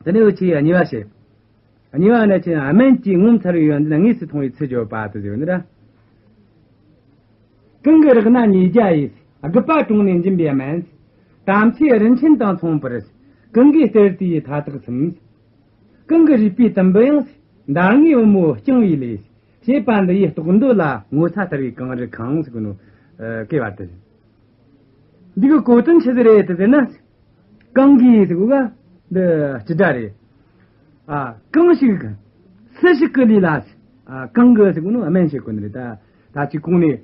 དེ་ནས་འུ་ཆོས་གཉིས་པ་བཤད། གཉིས་པ་ནི་ཆི། སྨན་གྱི་ངོ་མཚར་བའི་ཡོན་ཏན་དངོས་སུ་མཐོང་བའི་ཚུལ་བརྗོད་པ་དེ་ཟེར་བ་ནི་ར། གང་གི་རེག་ན་ཉིས་བརྒྱ་ཡིས། རྒུད་པ་གྲོངས་ནས་འབྱིན་པའི་སྨན། དམ་ཚིག་རིན་ཆེན་དང་མཚུངས་པར། གང་གིས་སྟེར་དེ་ཡི་མཐའ་དག་ཚིམ། གང་གི་རུས་པའི་དུམ་བུ་ཡང་། འདར་ངེས་བུ་མོ་བསྐྱང་བའི་ལས། ཞེས་པ་འདི་ཡི་རྟོག་འདོད་ལ་ངོ་ཚ་ལྟར་བའི་གངས་རི་ཁེངས་ཟེར་གོ་ནོ། ཨ། སྐྱེ་བ་དེ། འདི་གི་གོ་དོན་ཆི་ཟིག་རེད་དེ་ཟེར་ན། གང་གིས་ཟེར་གོ་ག། འདི་སྤྱི་སྒྲ་རེད། ཨ། གང་ཞིག་སུ་ཞིག་གི་ལུས་ལ། ཨ། གང་གི་ཟེར་གོ་ནོ་སྨན་བྱེད་གོ་ནི་རེད་ད། ད་ཅིག་གོང་ནས།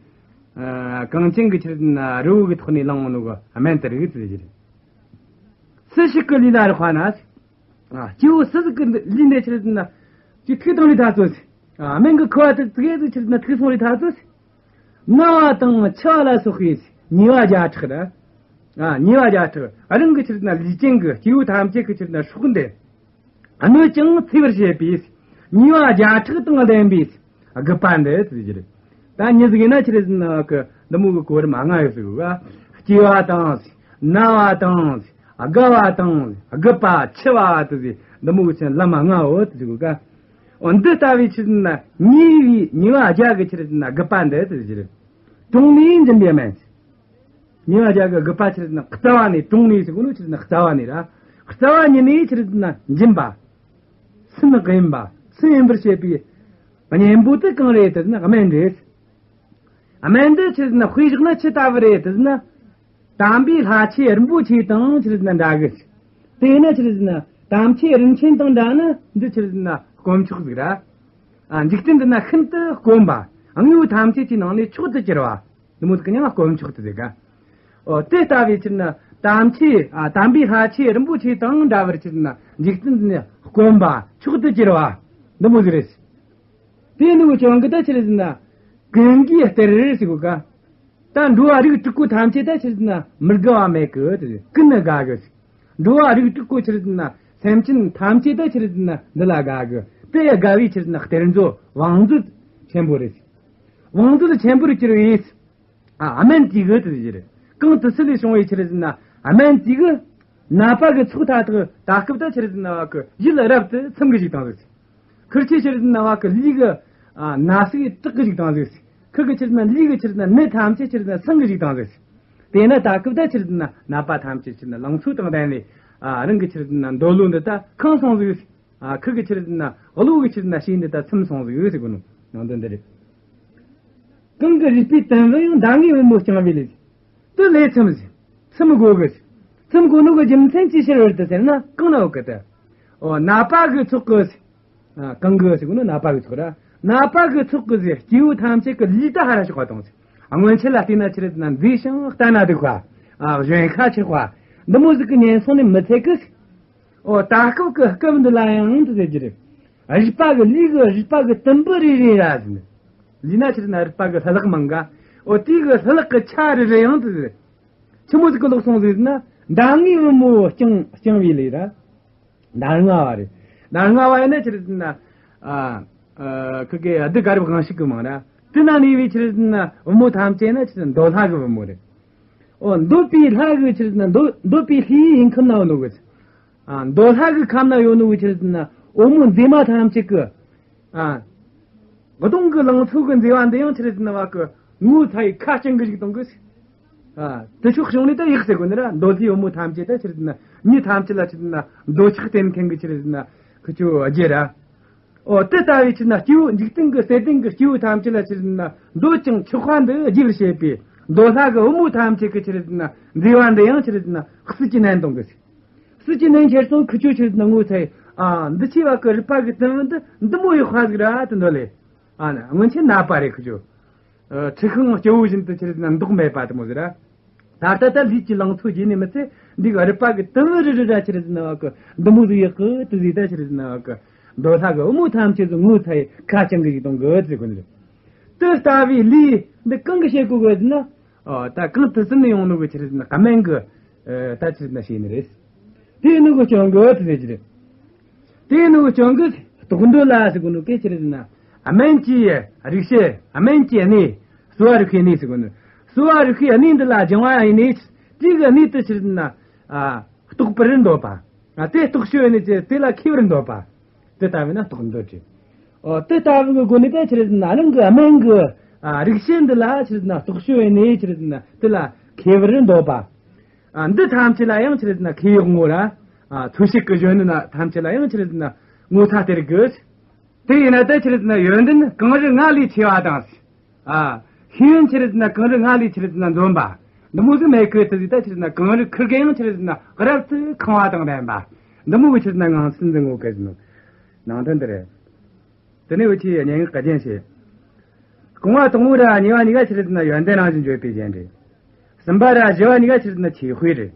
ཨ། གངས་ཅན་གི་ཆི་རེད་ཟེར་ན་རི་བོ་གི་ཐོག་ནས་བླངས་ནོ་གི་སྨན་དེ་རིགས་ཟེར་གྱི་རེད། སུ་ཞིག་གི་ལུས་ལ་རེག་པ་ན། ཨ། སྐྱེ་བོ་སུ་ཟིག་གི་ལུས་འདི་ཆི་རེད་ཟེར་ན། ཅིག་ཐུག་བཏང་ལུས་ཐག་ཚོད་ཟིག། ཨ། སྨན་གི་ཁུ་བ་དེ་ཙིག་གེ་ཟིག་ཆི་རེད་ཟེར་ན་ཐུག་སོང་ལུས་ཐག་ཚོད་ཟིག། ན་བ་དང་འཆི་བ་ལ་སོགས་པའི་ཉེས་པ་བརྒྱ་ཕྲག་ར། ཨ། ཉེས་པ་བརྒྱ་ཕྲག། ཨ། རང་གི་ཆི་རེད་ཟེར་ན་ལུས་ཅན་གི་སྐྱེ་བོ་ཐམས་ཅད་གི་ཆི་རེད་ཟེར་ན་སྲོག་འདི། གནོད་ཅིང་འཚེ་བར་བྱེད་པའི་ཉེས་པ་བརྒྱ་ཕྲག་དང་ལྡན་པའི་དགུ་པ་འདི་ཟེར་གྱི་རེད། ད་མྱི་ཟིག་ཡིན་ན་ཆི་རེད་ཟེར་ན་གི་འདི་མོ་གི་གོ་རིམ་ལྔ་ཡོད་ཟེར་གི། སྐྱེ་བ་དང་། ན་བ་དང་། རྒ་བ་དང་། རྒུད་པ། འཆི་བ་དེ་ཟེར་འདི་མོ་གི་ཆི་ལམ་ལྔ་ཡོད་ཟེར་གི། འོ་འདི་ལྟ་བུའི་ཆི་རེད་ཟེར་ན་ཉེས་པའི་ཉེས་པ་བརྒྱ་གི་ཆི་རེད་ཟེར་ན་དགུ་པ་འདི་ཟེར་གྱི་རེད། གྲོང་ནས་འབྱིན་པའི་སྨན། ཉེས་པ་བརྒྱ་གི་དགུ་པ་ཆི་རེད་ཟེར་ན་རྩ་བ་ནས། གྲོང་ནས་ཟེར་གོ་ནོ་ཆི་རེད་ཟེར་ན་རྩ་བ་ནས་ར། རྩ་བ་ཉིད་ནས་ཆི་རེད་ཟེར་ན་འབྱིན་པ། སུན་འབྱིན་པ། སུན་འབྱིན་པར་བྱེད་པའི་གཉེན་པོ་དེ་གང་རེད་ཟེར་ན་སྨན་རེད། སྨན་འདི་ཆི་རེད་ཟེར་ན་དཔེ་བཞག་ན་ཅི་ལྟ་བུ་རེད་ཟེར་ན། དམ་པའི་ལྷ་ཆོས་རིན་པོ་ཆེ་དང་ཆི་རེད་ཟེར་ན་འདྲ་གི། དེས་ན་ཆི་རེད་ཟེར་ན་དམ་ཆོས་རིན་ཆེན་དང་འདྲ་ན་འདི་ཆི་རེད་ཟེར་ན་དཀོན་མཆོག་ཟིག་ར། ཨ། འཇིག་རྟེན་འདི་ན་ཤིན་ཏུ་དཀོན་པ། དངོས་པོ་ཐམས་ཅད་ཀྱི་ནང་ནས་མཆོག་ཏུ་གྱུར་པ། འདི་མོ་ཟིག་གི་མྱིང་ལ་དཀོན་མཆོག་ཏུ་ཟེར་ག། ཨོ། དེ་ལྟ་བུའི་ཕྱིར་ན་དམ་ཆོས། ཨ། དམ་པའི་ལྷ་ཆོས་རིན་པོ་ཆེ་དང་འདྲ་བར་ཕྱིར་ན་འཇིག་རྟེན་འདི་ནི་དཀོན་པ་མཆོག་ཏུ་གྱུར་པ་འདི་མོ་ཟིག་རེད། དེ་ནི་བྱུང་གི་ད་ཆི་རེད་ཟེར་ན་ཀུན་དགའི་གཏེར་ཟེར་གོ་ག། ད་འགྲོ་བ་རིགས་དྲུག་པོ་ཐམས་ཅད་ད་ཆི་རེད་ཟེར་ན་མི་དགའ་བ་མེད་གི། དེ་ཀུན་ནི་དགའ་གི། འགྲོ་བ་རིགས་དྲུག་པོ་ཆི་རེད་ཟེར་ན་སེམས་ཅན་ཐམས་ཅད་ད་ཆི་རེད་ཟེར་ན་འདི་ལ་དགའ་གི། དེ་ཡ་དགའ་བའི་ཆི་རེད་ཟེར་ན་གཏེར་མཛོད་བང་མཛོད་ཆེན་པོ་རེད། བང་མཛོད་ཆེན་པོར་གྱུར་པའི། ཨ། སྨན་དེ་གི་དེ་ཟེར། གང་དུས་སུ་ལས་བྱུང་བའི་ཆི་རེད་ཟེར་ན་སྨན་དེ་གི། ནད་པ་གི་ཚོགས་མཐའ་དག་ད་སྐབས་ད་ཆི་རེད་ཟེར་ན་བ་གི་ཡུལ་རབ་ཏུ་ཚིམ་གི་བཅུག་བཏང་ཟིག། ཁིར་ཆོས་ཆི་རེད་ཟེར་ན་བ་གི་ལུས་གི། ཨ། ན་ཟུག་དྲག་གི་བཅུག་བཏང་ཟིག། ཁིར་གི་ཆི་རེད་ཟེར་ན་ལུས་གི་ཆི་རེད་ཟེར་ན་ནད་ཐམས་ཅད་ཆི་རེད་ཟེར་ན་སངས་གི་བཅུག་བཏང་ཟིག། དེས་ན་ད་སྐབས་ད་ཆི་རེད་ཟེར་ན་ནད་པ་ཐམས་ཅད་ཆི་རེད་ཟེར་ན་ལང་ཚོ་དང་ལྡན་ནས། ཨ། རང་གི་ཆི་རེད་ཟེར་ན་འདོད་བློ་འདི་ད་ཁེངས་སོང་ཟིག། ཨ། ཁིར་གི་ཆི་རེད་ཟེར་ན་བློ་གི་ཆི་རེད་ཟེར་ན་ཤེས་འདི་ད་ཚིམ་སོང་ཟིག་ཟེར་གོ་ནོ་ནང་དོན་འདི་རེད། གང་གི་རུས་པའི་དུམ་བུ་ཡང་མདའ་ལྔའི་བུ་མོ་བརྐྱང་བའི་ལས། དེ་ལས་ཚིམ་ཟིག། ཚིམ་དགོས་གི། ཚིམ་དགོས་ནོ་གི་རྒྱུ་མཚན་ཅི་ཕྱིར་བར་དུ་ཟེར་ན་གང་ན་ཡོད་གི་ད། ཨོ། ནད་པ་གི་ཚོགས་གི། ཨ། གང་གི་ཟེར་གོ་ནོ་ནད་པ་གི་ཚོགས་ར། ནད་པ་གི་ཚོགས་གི་ཟེར་སྐྱེ་བོ་ཐམས་ཅད་གི་ལུས་ད་ཧ་ར་ཞོག་པ་དང་ཟེར། ཨ། སྔོན་ཆད་ལ་བལྟས་ན་ཆི་རེད་ཟེར་ན་མཛེས་ཤིང་ལྟ་ན་སྡུག་པ། ཨ། གཞོན་ཤ་ཆེ་བ། འདི་མོ་ཟིག་གི་ཉེན་སོང་ནས་མི་ཚད་གི། ཨོ། ད་སྐབས་ཀྱི་སྐབས་འདི་ལ་ཡང་དེ་ཟེར་གྱི་རེད། རུས་པ་གི་ལུས་གི་རུས་པ་གི་དུམ་བུ་རེ་རེ་ར་ཟེར། ལུས་ན་ཆི་རེད་ཟེར་ན་རུས་པ་གི་ལྷུ་ལག་མང་ག། ཨོ། དེ་གི་ལྷུ་ལག་གི་ཆ་རེ་རེ་ཡང་དེ་ཟེར། ཆི་མོ་ཟིག་གི་ལོག་སོང་ཟིག་ཟེར་ན་མདའ་ལྔའི་བུ་མོ་བརྐྱང་བརྐྱང་བའི་ལས་ར། མདའ་ལྔ་བ་རེད། མདའ་ལྔ་བ་ཡིན་ན་ཆི་རེད་ཟེར་ན། ཨ། ཨ། ཁི་གེ་ཨ་དུ་ག་རབ་གང་ཞིག་གི་མང་ར། དེ་ན་ནི་བའི་ཆི་རེད་ཟེར་ན་བུ་མོ་ཐམས་ཅད་ན་ཆི་རེད་ཟེར་ན་འདོད་ལྷ་གི་བུ་མོ་རེད། ཨོ། འདོད་པའི་ལྷ་གི་ཆི་རེད་ཟེར་ན་འདོད་འདོད་པའི་ལྷའི་ཡིན་ཁམས་ན་ཡོད་ནོ་གི། ཨ། འདོད་ལྷ་གི་ཁམས་ན་ཡོད་ནོ་གི་ཆི་རེད་ཟེར་ན་བུ་མོ་མཛེས་མ་ཐམས་ཅད་གི། ཨ། གདོང་གི་ལང་ཚོ་གི་མཛེས་པ་འདི་ཡང་ཆི་རེད་ཟེར་ན་བ་གི་ངོ་ཚ་ཡི་ཁ་བཅང་གི་ཞིག་གཏོང་གི། ཨ། དེ་ཕྱོགས་བྱུང་ནས་ད་ཡག་ཟེར་གོ་ནི་ར། འདོད་ལྷའི་བུ་མོ་ཐམས་ཅད་ད་ཆི་རེད་ཟེར་ན་མྱི་ཐམས་ཅད་ལ་ཆི་རེད་ཟེར་ན་འདོད་ཆགས་བསྟེན་མཁན་གི་ཆི་རེད་ཟེར་ན་ཁི་ཆོ་ཨ་རྒྱུ་ར། ཨོ། དེ་ལྟ་བུའི་ཕྱིར་ན་སྐྱེ་བོ་འཇིག་རྟེན་གྱི་སེམས་ལྡན་གྱི་སྐྱེ་བོ་ཐམས་ཅད་ལ་ཕྱིར་ན་འདོད་ཅིང་ཆགས་པ་འདི་རྒྱས་པར་བྱེད་པའི་འདོད་ལྷ་གི་བུ་མོ་ཐམས་ཅད་ཀྱི་ཕྱིར་ན་མཛེས་པ་འདི་ཡང་ཕྱིར་ན་སྲིད་ཀྱི་ནན་གཏོང་གི། སྲིད་ཀྱི་ནན་ཁྱེར་སོང་ཁི་ཆོ་ཕྱིར་ན་ངོ་ཚ་ཡི། ཨ། འདི་ཆེ་བ་གི་རུས་པ་གི་དུམ་བུ་འདི་འདི་མོ་ཡག་པ་ཟིག་ར་དེ་འདོད་ལེ། ཨ་ནི་སྔོན་ཆད་ནད་པ་རེད་ཁི་ཆོ། ཨ། འཁྲི་ཤིང་སྐྱ་བོ་བཞིན་དུ་ཕྱིར་ན་མདོག་མེད་པ་དེ་མོ་ཟིག་ར། ད་ལྟ་ད་ལུས་ཀྱི་ལང་ཚོ་རྒྱས་ནས་མི་ཚད་འདི་གི་རུས་པ་གི་དུམ་བུ་རེ་རེ་ར་ཆི་རེད་ཟེར་ན་བ་གི་འདི་མོ་ཟིག་ཡག་གི་དེ་ཟིག་ད་ཆི་རེད་ཟེར་ན་བ་གི་འདོད་ལྷ་གི་བུ་མོ་ཐམས་ཅད་ཟིག་ངོ་ཚ་ཡི་ཁ་བཅང་གི་ཞིག་གཏོང་གི་ཟེར་གོ་ནི་རེད། དེ་ལྟ་བུའི་ལས་འདི་གང་གི་བྱེད་དགོས་གི་ཟེར་ན། ཨོ། ད་གང་དུས་སུ་ནས་ཡོང་ནོ་གི་ཆི་རེད་ཟེར་ན་སྨན་གི། ཨ། ད་ཆི་རེད་ཟེར་ན་བྱས་ནི་རེད། དེ་ནི་གི་སྐྱོན་གི་དེ་ཟེར་གྱི་རེད། དེ་ནི་སྐྱོན་གི་རྟོག་འདོད་ལ་ཟེར་གོ་ནོ་གི་ཆི་རེད་ཟེར་ན། སྨན་གྱི་རིགས་བྱེད། སྨན་གྱི་གནས། གསོ་བ་རིག་པའི་གནས་ཟེར་གོ་ནོ། གསོ་བ་རིག་པའི་གནས་འདི་ལ་སྦྱང་བ་ཡིན་ནས། དེ་གི་གནས་དེ་ཆི་རེད་ཟེར་ན། ཨ། རྟོགས་པར་འདོད་པ། ཨ། དེ་རྟོགས་ཕྱོགས་ཡིན་ནས་དེ་ལ་མཁས་པར་འདོད་པ། དེ་ལྟ་བུ་ན་རྟོག་འདོད་ཀྱི། ཨོ། དེ་ལྟ་བུ་གི་སྒོ་ནས་ད་ཆི་རེད་ཟེར་ན་རང་གི་སྨན་གི། ཨ། རིགས་བྱེད་འདི་ལ་ཆི་རེད་ཟེར་ན་རྟོགས་ཕྱོགས་ཡིན་ནས་ཆི་རེད་ཟེར་ན་དེ་ལ་མཁས་པར་འདོད་པ། ཨ། འདི་ཐམས་ཅད་ལ་ཡང་ཆི་རེད་ཟེར་ན་མཁས་ཡག་ངོ་ར། ཨ། འཚོལ་བྱེད་ཀྱི་གཞོན་ནུ་ཐམས་ཅད་ལ་ཡང་ཆི་རེད་ཟེར་ན་ངོ་ཚ་སྟེར་དགོས། དེ་ཡིན་ན་ད་ཆི་རེད་ཟེར་ན་ཡོན་ཏན་གངས་རི་ལྔ་ལས་ཆེ་བ་དང་། ཨ། ཤེས་ཡོན་ཆི་རེད་ཟེར་ན་གངས་རི་ལྔ་ལས་ཆི་རེད་ཟེར་ན་འཛོམས་པ། འདི་མོ་ཟིག་མེད་གི། དེ་ཟིག་ད་ཆི་རེད་ཟེར་ན་གངས་རི་ཁུར་གེ་ཡང་ཆི་རེད་ཟེར་ན་རབ་ཏུ་ཁེངས་པ་དང་ལྡན་པ། འདི་མོ་གི་ཆི་རེད་ཟེར་ན་ངང་ཚུལ་འཛིན་དགོས་གི་ཟེར་ནོ། ནང་དོན་འདི་རེད། དེ་ནས་འུ་ཆོས་སྙན་ངག་གི་རྒྱན་བཤད། རྐང་པ་དང་པོ་ར་གཉིས་པ་གཉིས་ཀ་ཆི་རེད་ཟེར་ན་ཡོན་ཏན་རང་བཞིན་བརྗོད་པའི་རྒྱན་རེད། གསུམ་པ་ར་བཞི་བ་གཉིས་ཀ་ཆི་རེད་ཟེར་ན་ཆོས་དཔེ་རེད།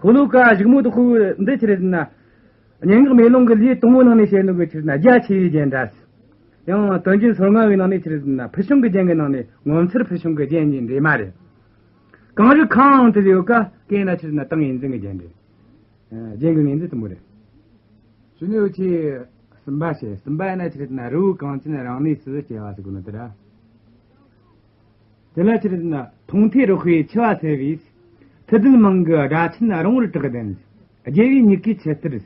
ཤོ་ལོ་ཀ་གཞུག་མ་དེ་ཤོ་འདི་ཆི་རེད་ཟེར་ན། སྙན་ངག་མེ་ལོང་གི་ལེའུ་དང་པོའི་ནང་ནས་བཤད་ནོ་གི་ཆི་རེད་ཟེར་ན་རྒྱ་ཆེ་བའི་རྒྱན་འདྲ་ཟེར། ཡང་དོན་རྒྱན་སོ་ལྔ་བའི་ནང་ནས་ཆི་རེད་ཟེར་ན་ཕུལ་བྱུང་གི་རྒྱན་གྱི་ནང་ནས་ངོ་མཚར་ཕུལ་བྱུང་གི་རྒྱན་གྱི་འདྲེས་མ་རེད། གངས་རི་ཁེངས་དེ་ཡོད་ཀ་གན་ན་ཆི་རེད་ཟེར་ན་ཏིང་ངེ་འཛིན་གྱི་རྒྱན་རེད། ཨ། རྒྱན་གྱི་ངེས་འཛིན་དེ་མོ་རེད། ཆུ་ནས་འོད་ཆེ་གསུམ་པ་བྱས། གསུམ་པ་ཡིན་ན་ཆི་རེད་ཟེར་ན་རི་བོ་གངས་ཅན་རང་གནས་སུ་སྐྱེ་བ་ཟེར་གོ་ནོ་དེ་ར། དེ་ལ་ཆི་རེད་ཟེར་ན་མཐོང་ཐོས་རིག་པའི་འཆི་བ་སེལ་བའི། ཐུབ་བསྟན་མིང་གི་སྒྲ་ཆེན་རིང་བོར་གྲགས་ལྡན། རྒྱལ་བའི་མྱུ་གུའི་ཆུ་གཏེར།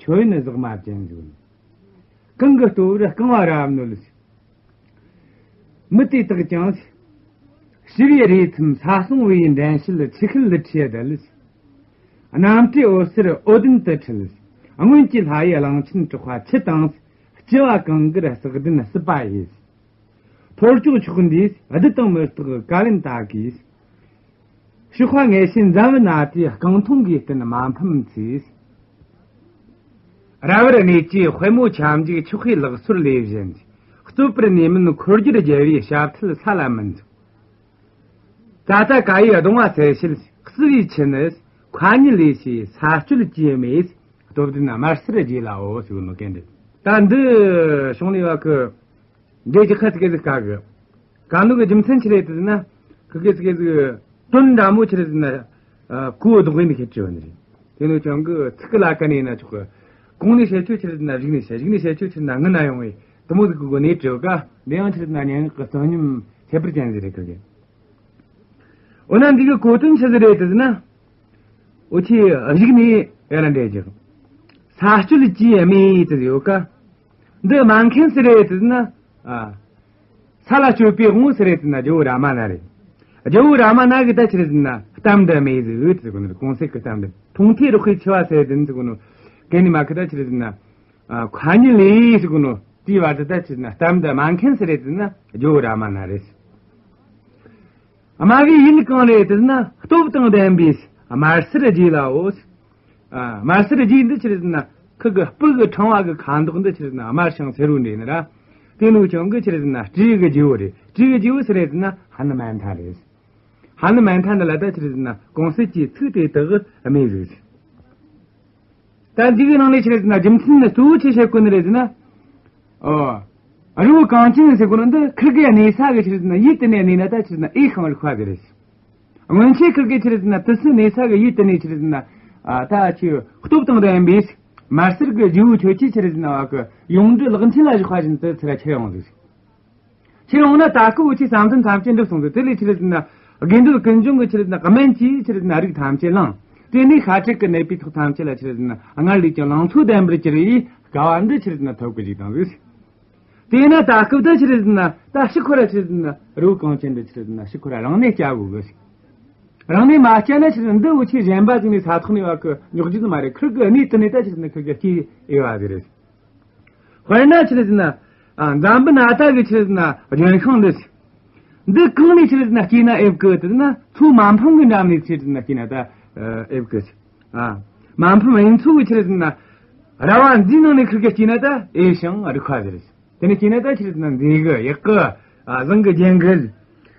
མཆོད་ཡོན་ཟེགས་མ་ཅན་ཟེར་གོ་ནོ། གང་གི་སྟོབས་ར་རྐང་བ་རབ་གནོན། མི་དེ་དག་ཀྱང་། ཞི་བའི་རེའུ་མཚམས་ས་སྲུང་བའི་འགྲན་བྱེད། ཆུ་ཤེལ་ལི་ཁྲིའི་རྡུལ། རྣམ་སྤྲོས་འོད་ཟེར་འོད་ལྡན་དུ་འཁྲིལ། སྔོན་གྱི་ལྷ་ཡི་གླང་ཆེན་གྲགས་པ་ཆུ་དང་། སྤྱི་བོ་གངས་དཀར་སྲེག་ལྡན་སྲིད་པ་ཡིས། ཐོར་ཅོག་ཕྱོགས་འདིའི་བདུད་དང་མི་རྟག་ག་ལན་དག་གིས། གཤོག་པ་ངད་ཤེས་འཛམ་བུ་ན་དེའི་རྐང་འཐུང་གི་རྟེན་མ་ཕམ་ཚེ། རབ་བར་གནས་ཀྱི་དཔལ་མོ་ཁྱབ་འཇུག་མཆོག་གི་ལག་སོར་ལས་བཞིན། རྩོད་པར་ནུས་མིན་འཁོར་སྒྱུར་རྒྱལ་བའི་ཞབས་མཐིལ་ས་ལ་མིན། ཀ་ཏ་ཀ་ཡི་གདུང་བ་སེལ་བྱེད་བསིལ་བའི་ཆུ་ནི། མཁའ་མཉམ་ལས་བྱེད་ས་སྤྱོད་ཀྱི་མེས། སྟོབས་ལྡན་དམར་སེར་རྗེ་ལའོ་ཟེར་ནོ་གན་འདི། ད་འདི་བྱུང་ནས་བ་ཁི། འདྲེ་ཅི་ཁ་ཙི་གེ་ཟིག་དཀའ་གི། དཀའ་ནོ་གི་རྒྱུ་མཚན་ཆི་རེད་ཟེར་ན། ཁི་གེ་ཙི་གེ་ཟིག་དོན་འདྲ་མོ་ཆི་རེད་ཟེར་ན། ཨ། གོ་ལྡོག་ཡིན་ནི་ཁྱེད་ཆོ་ནི་རེད། དེ་ནོ་ཅང་གི་ཚིག་གི་ལ་ཀ་ནས་ཡིན་ན་ཆོག་གི། གོང་ནས་བཤད་ཆོག་ཆི་རེད་ཟེར་ན་གཞུག་ནས་བཤད། གཞུག་ནས་བཤད་ཆོག་ཆི་རེད་ཟེར་ན་སྔོན་ན་ཡོང་བའི་དུ་མོ་ཟིག་གི་སྒོ་ནས་དྲི་བ་ཀ། འདི་ཡང་ཆི་རེད་ཟེར་ན་སྙན་ངག་གི་རྩོད་སྙོམས་ཁྱད་པར་ཅན་ཟིག་རེད་ཁི་གེ། འོ་ན་འདི་གི་གོ་དོན་ཆི་ཟིག་རེད་ཟེར་ན། འོ་ཆི་གཞུག་ནས་ཡར་ལ་འདྲེ་ཅིག་ས་སྤྱོད་ཀྱི་མེས་ཟེར་ཡོད་ཀ། འདི་མ་མཁན་སུ་རེད་ཟེར་ན། ཨ། ས་ལ་སྤྱོད་པའི་དབང་སུ་རེད་ཟེར་ན་ཇོ་བོ་རཱ་མ་ན་རེད། ཇོ་བོ་རཱ་མ་ན་གི་ད་ཆི་རེད་ཟེར་ན་གཏམ་འདི་མེས་ཟེར་ཡོད་ཟེར་གོ་ནོ། གོང་གསལ་གི་གཏམ་འདི་མཐོང་ཐོས་རིག་པའི་འཆི་བ་སེལ་ལྡན་ཟེར་གོ་ནོ། གན་ནི་མ་གི་ད་ཆི་རེད་ཟེར་ན། ཨ། མཁའ་མཉམ་ལས་ཟེར་གོ་ནོ། དེའི་བར་དུ་ད་ཆི་རེད་ཟེར་ན་གཏམ་འདི་མ་མཁན་སུ་རེད་ཟེར་ན་ཇོ་བོ་རཱ་མ་ན་རེད། སྨྲ་བའི་ཡུལ་གང་རེད་ཟེར་ན་སྟོབས་དང་ལྡན་པའི་དམར་སེར་རྗེ་ལའོ། ཨ། དམར་སེར་རྗེ་འདི་ཆི་རེད་ཟེར་ན་ཁི་གི་སྤུ་གི་ཕྲེང་བ་གི་ཁ་མདོག་འདི་ཆི་རེད་ཟེར་ན་དམར་ཞིང་སེར་བོ་འདྲེས་ནི་ར། དེ་ནོ་ཅང་གི་ཆི་རེད་ཟེར་ན་སྤྲེའུ་གི་རྗེ་བོ་རེད། སྤྲེའུ་གི་རྗེ་བོ་སུ་རེད་ཟེར་ན་ཧ་ནུ་མན་ཐ་རེད། ཧ་ནུ་མན་ཐ་འདི་ལ་ད་ཆི་རེད་ཟེར་ན་གོང་གསལ་གྱི་ཚིག་དེ་དག་གི་སྨྲས་ཟིག་ད་འདི་གི་ནང་ནས་ཆི་རེད་ཟེར་ན་རྒྱུ་མཚན་ནི་གཙོ་བོ་ཆི་བཤད་གོ་ནི་རེད་ཟེར་ན། ཨོ། རི་བོ་གངས་ཅན་ཟེར་གོ་ནོ་འདི་ཁིར་གི་གནས་ས་གི་ཆི་རེད་ཟེར་ན་ཡུལ་དེ་ནས་གནས་ན་ད་ཆི་རེད་ཟེར་ན་ཨེ་ཤང་རི་ཁ་ཟེར་རེད། སྔོན་ཆད་ཁིར་གི་ཆི་རེད་ཟེར་ན་དུ་སུ་གནས་ས་གི་ཡུལ་དེ་ནས་ཆི་རེད་ཟེར་ན། ཨ། ད་ཆི་སྟོབས་དང་ལྡན་པའི་དམར་སེར་གི་རྗེ་བོ་ཁྱོད་ཀྱིས་ཆི་རེད་ཟེར་ན་བ་གི་ཡོངས་འདྲི་ལག་མཐིལ་ལ་བཞག་པ་བཞིན་དུ་ཚུར་ཁྱེར་ཡོང་ཟིག་ཁྱེར་ཡོང་ན་ད་སྐབས་འུ་ཆོས་བསམ་གཏན་ཐམས་ཅད་འགྲུབ་སོང་ཟིག་དེ་ལས་ཆི་རེད་ཟེར་ན་དགེ་འདུན་ཀུན་འབྱུང་གི་ཆི་རེད་ཟེར་ན་སྨན་གྱིས་ཆི་རེད་ཟེར་ན་རིགས་ཐམས་ཅད་བླངས། དེ་ནས་ཤ་ཁྲག་གི་ནད་པའི་ཐོག་ཐམས་ཅད་ལ་ཆི་རེད་ཟེར་ན་སྔར་ལས་ཀྱང་ལང་ཚོ་ལྡན་པར་གྱུར་བའི་དགའ་བ་འདི་ཆི་རེད་ཟེར་ན་ཐོབ་གི་བཅུག་བཏང་ཟིག་དེས་ན་ད་སྐབས་དུ་ཆི་རེད་ཟེར་ན་ད་ཕྱིར་ཁོ་ར་ཆི་རེད་ཟེར་ན་རི་བོ་གངས་ཅན་འདི་ཆི་རེད་ཟེར་ན་ཕྱིར་ཁོ་ར་རང་གནས་བསྐྱལ་དགོས་གི། རང་གནས་མ་བསྐྱལ་ན་ཆི་རེད་ཟེར་ན་འདི་འུ་ཆོས་གཞན་པ་ཟིག་ནས་ས་ཐོག་ནས་བ་གི་རྙོག་རྒྱུ་མ་རེད། ཁིར་གི་གནས་དེ་ནས་ད་ཆི་རེད་ཟེར་ན་ཁིར་གི་སྐྱེས་ཨེ་བ་ཟིག་རེད། དཔེར་ན་ཆི་རེད་ཟེར་ན། ཨ། འཛམ་བུ་ན་ད་གི་ཆི་རེད་ཟེར་ན་ལྗོན་ཤིང་འདི། འདི་གང་ནས་ཆི་རེད་ཟེར་ན་སྐྱེས་ན་ཨེ་བ་གི་ཟེར་ན་མཚོ་མ་ཕམ་གི་འགྲམ་ནས་ཆི་རེད་ཟེར་ན་སྐྱེས་ན་ད་ཨེ་བ་གི། ཨ། མ་ཕམ་གཡུ་མཚོ་གི་ཆི་རེད་ཟེར་ན་ར་བ་འདིའི་ནང་ནས་ཁིར་གི་སྐྱེས་ན་ད་ཨེ་ཤང་རི་ཁ་ཟེར། དེ་ནས་སྐྱེས་ན་ད་ཆི་རེད་ཟེར་ན་མཛེས་གི་ཡག་གི། ཨ། བཟང་གི་ལྗན་གི།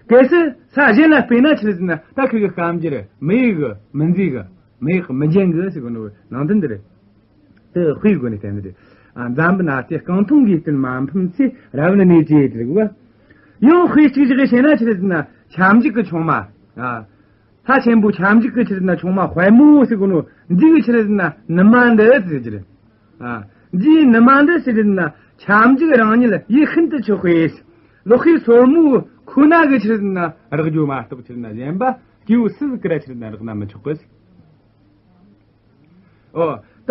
གལ་སྲིད་ས་གཞན་ལ་སྤོས་ན་ཆི་རེད་ཟེར་ན་ད་ཁིར་གི་སྐམ་གྱུར་མི་ཡག་གི་མི་མཛེས་གི་མི་ཡག་མི་ལྗན་གི་ཟེར་གོ་ནོ་ནང་དོན་འདི་རེད། དེ་དཔེའི་སྒོ་ནས་བསྟན་ནི་རེད། ཨ། འཛམ་བུ་ན་སྟེ་རྐང་འཐུང་གི་རྟེན་མ་ཕམ་ཚེ། རབ་བར་གནས་ཀྱི་དེ་རིགས་བ། ཡང་དཔེ་གཅིག་བཞག་བྱས་ན་ཆི་རེད་ཟེར་ན་ཁྱབ་འཇུག་གི་ཆུང་མ། ཨ། ལྷ་ཆེན་པོ་ཁྱབ་འཇུག་གི་ཆི་རེད་ཟེར་ན་ཆུང་མ་དཔལ་མོ་ཟེར་གོ་ནོ་འདི་གི་ཆི་རེད་ཟེར་ན་ནུ་མ་འདི་ཟེར་གྱི་རེད། ཨ། འདིའི་ནུ་མ་འདི་ཆི་རེད་ཟེར་ན་ཁྱབ་འཇུག་རང་ཉིད་ཡིད་ཤིན་ཏུ་ཆོག་པས། ལོག་པའི་སོར་མོ་ཁོ་ན་གི་ཆི་རེད་ཟེར་ན་རེག་རྒྱུ་མ་གཏོགས་ཆི་རེད་ཟེར་ན་གཞན་པ་སྐྱེ་བོ་སུ་ཟིག་གི་ར་ཆི་རེད་ཟེར་ན་རེག་ན་མི་ཆོག་གི། ཨོ། ད་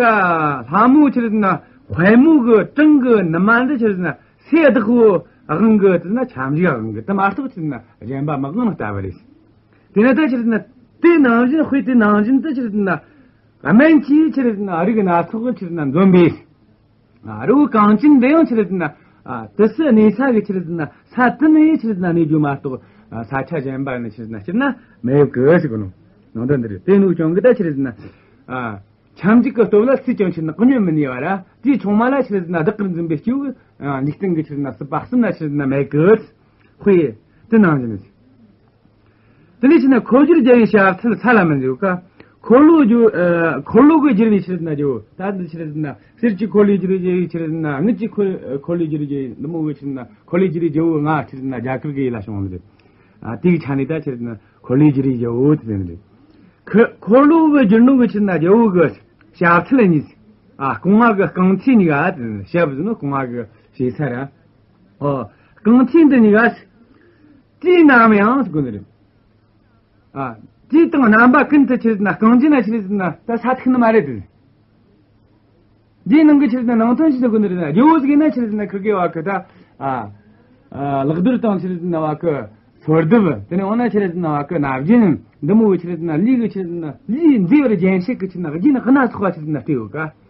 ལྷ་མོ་ཆི་རེད་ཟེར་ན་དཔལ་མོ་གི་བྲང་གི་ནུ་མ་འདི་ཆི་རེད་ཟེར་ན་སའི་བདག་པོ་དབང་གི་ཟེར་ན་ཁྱབ་འཇུག་དབང་གི་དེ་མ་གཏོགས་ཆི་རེད་ཟེར་ན་གཞན་པ་མི་དབང་ལྟ་བུ་རེད། དེ་ན་ད་ཆི་རེད་ཟེར་ན་དེ་ནང་བཞིན་དཔེ་དེ་ནང་བཞིན་དུ་ཆི་རེད་ཟེར་ན་སྨན་གྱིས་ཆི་རེད་ཟེར་ན་རིགས་སྣ་ཚོགས་ཀྱིས་ཆི་རེད་ཟེར་ན་འཛོམས་པས། ཨ། རི་བོ་གངས་ཅན་འདི་ཡང་ཆི་རེད་ཟེར་ན། ཨ། དུ་སུ་གནས་ས་གི་ཆི་རེད་ཟེར་ན་ས་དེ་ནས་ཆི་རེད་ཟེར་ན་གནས་རྒྱུ་མ་གཏོགས། ཨ། ས་ཆ་གཞན་པ་ནས་ཆི་རེད་ཟེར་ན་སྐྱེས་ན་མེད་གི་ཟེར་གོ་ནོ། ནང་དོན་འདི་རེད། དེ་ནོ་ཅང་གི་ད་ཆི་རེད་ཟེར་ན། ཨ། ཁྱབ་འཇུག་གི་སྟོབས་ལ་སུས་ཀྱང་ཆི་རེད་ཟེར་ན་བསྙོན་མི་ནུས་པ་ར། དེའི་ཆུང་མ་ལ་ཆི་རེད་ཟེར་ན་བདག་གིར་འཛིན་པའི་སྐྱེ་བོ། ཨ། འཇིག་རྟེན་གི་ཆི་རེད་ཟེར་ན་སྲིད་པ་གསུམ་ན་ཆི་རེད་ཟེར་ན་མེད་གི། དཔེ་དེ་ནང་བཞིན། དེ་ནས་ཕྱིན་ན་འཁོར་སྒྱུར་རྒྱལ་བའི་ཞབས་མཐིལ་ས་ལ་མི་འཛུལ་ཀ། འཁོར་ལོ་སྒྱུར། ཨ། འཁོར་ལོ་གི་སྒྱུར་བའི་ཆི་རེད་ཟེར་ན་རྒྱལ་བོ། ད་འདི་ཆི་རེད་ཟེར་ན་གསེར་གྱི་འཁོར་ལོས་སྒྱུར་བའི་རྒྱལ་བོ་ཆི་རེད་ཟེར་ན། དངུལ་གྱི་འཁོར་འཁོར་ལོས་སྒྱུར་བའི་རྒྱལ་བོ། འདི་མོ་གི་ཆི་རེད་ཟེར་ན་འཁོར་ལོས་སྒྱུར་བའི་རྒྱལ་བོ་ལྔ་ཆི་རེད་ཟེར་ན་རྒྱ་གར་གི་ཡུལ་ལ་བྱུང་བ་རེད། ཨ། དེའི་ཆ་ནས་ད་ཆི་རེད་ཟེར་ན་འཁོར་ལོས་སྒྱུར་བའི་རྒྱལ་བོ་དེ་ཟེར་ནི་རེད། ཁི། འཁོར་ལོ་གི་སྒྱུར་ནོ་གི་ཆི་རེད་ཟེར་ན་རྒྱལ་བོ་གི་ཞབས་མཐིལ་གཉིས། ཨ། རྐང་བ་གི་རྐང་མཐིལ་གཉིས་ཀ་དེ་ཞབས་ཟེར་ནོ་རྐང་བ་གི་ཞེ་ས་ར། ཨོ། རྐང་མཐིལ་འདི་གཉིས་ཀ་དེའི་ནང་ཡང་ཟེར་གོ་ནི་རེད། ཨ། དེའི་སྟེང་རྣམ་པ་ཀུན་ཏུ་ཆི་རེད་ཟེར་ན་རྐང་རྗེས་ན་ཆི་རེད་ཟེར་ན་ད་ས་ཐིག་ནི་མ་རེད་དེ། འདིའི་ནང་གི་ཆི་རེད་ཟེར་ན་ནང་དོན་ཞིག་ཟེར་གོ་ནི་རེད་ན། རྒྱལ་བོ་ཟིག་ཡིན་ན་ཆི་རེད་ཟེར་ན་ཁིར་གེ་བ་གི་ད། ཨ། ཨ། ལག་རྡོར་དང་ཆི་རེད་ཟེར་ན་བ་གི་སོར་གདུབ། དེ་ནས་འོ་ན་ཆི་རེད་ཟེར་ན་བ་གི་སྣ་བརྒྱན། འདི་མོ་བོ་ཆི་རེད་ཟེར་ན་ལུས་གི་ཆི་རེད་ཟེར་ན་ལུས་མཛེས་པར་བརྒྱན་བྱེད་གི་ཆི་རེད་ན་རྒྱན་སྣ་ཚོགས་པ་ཆི་རེད་ཟེར་ན་སྤྲས་ཡོད་ཀ།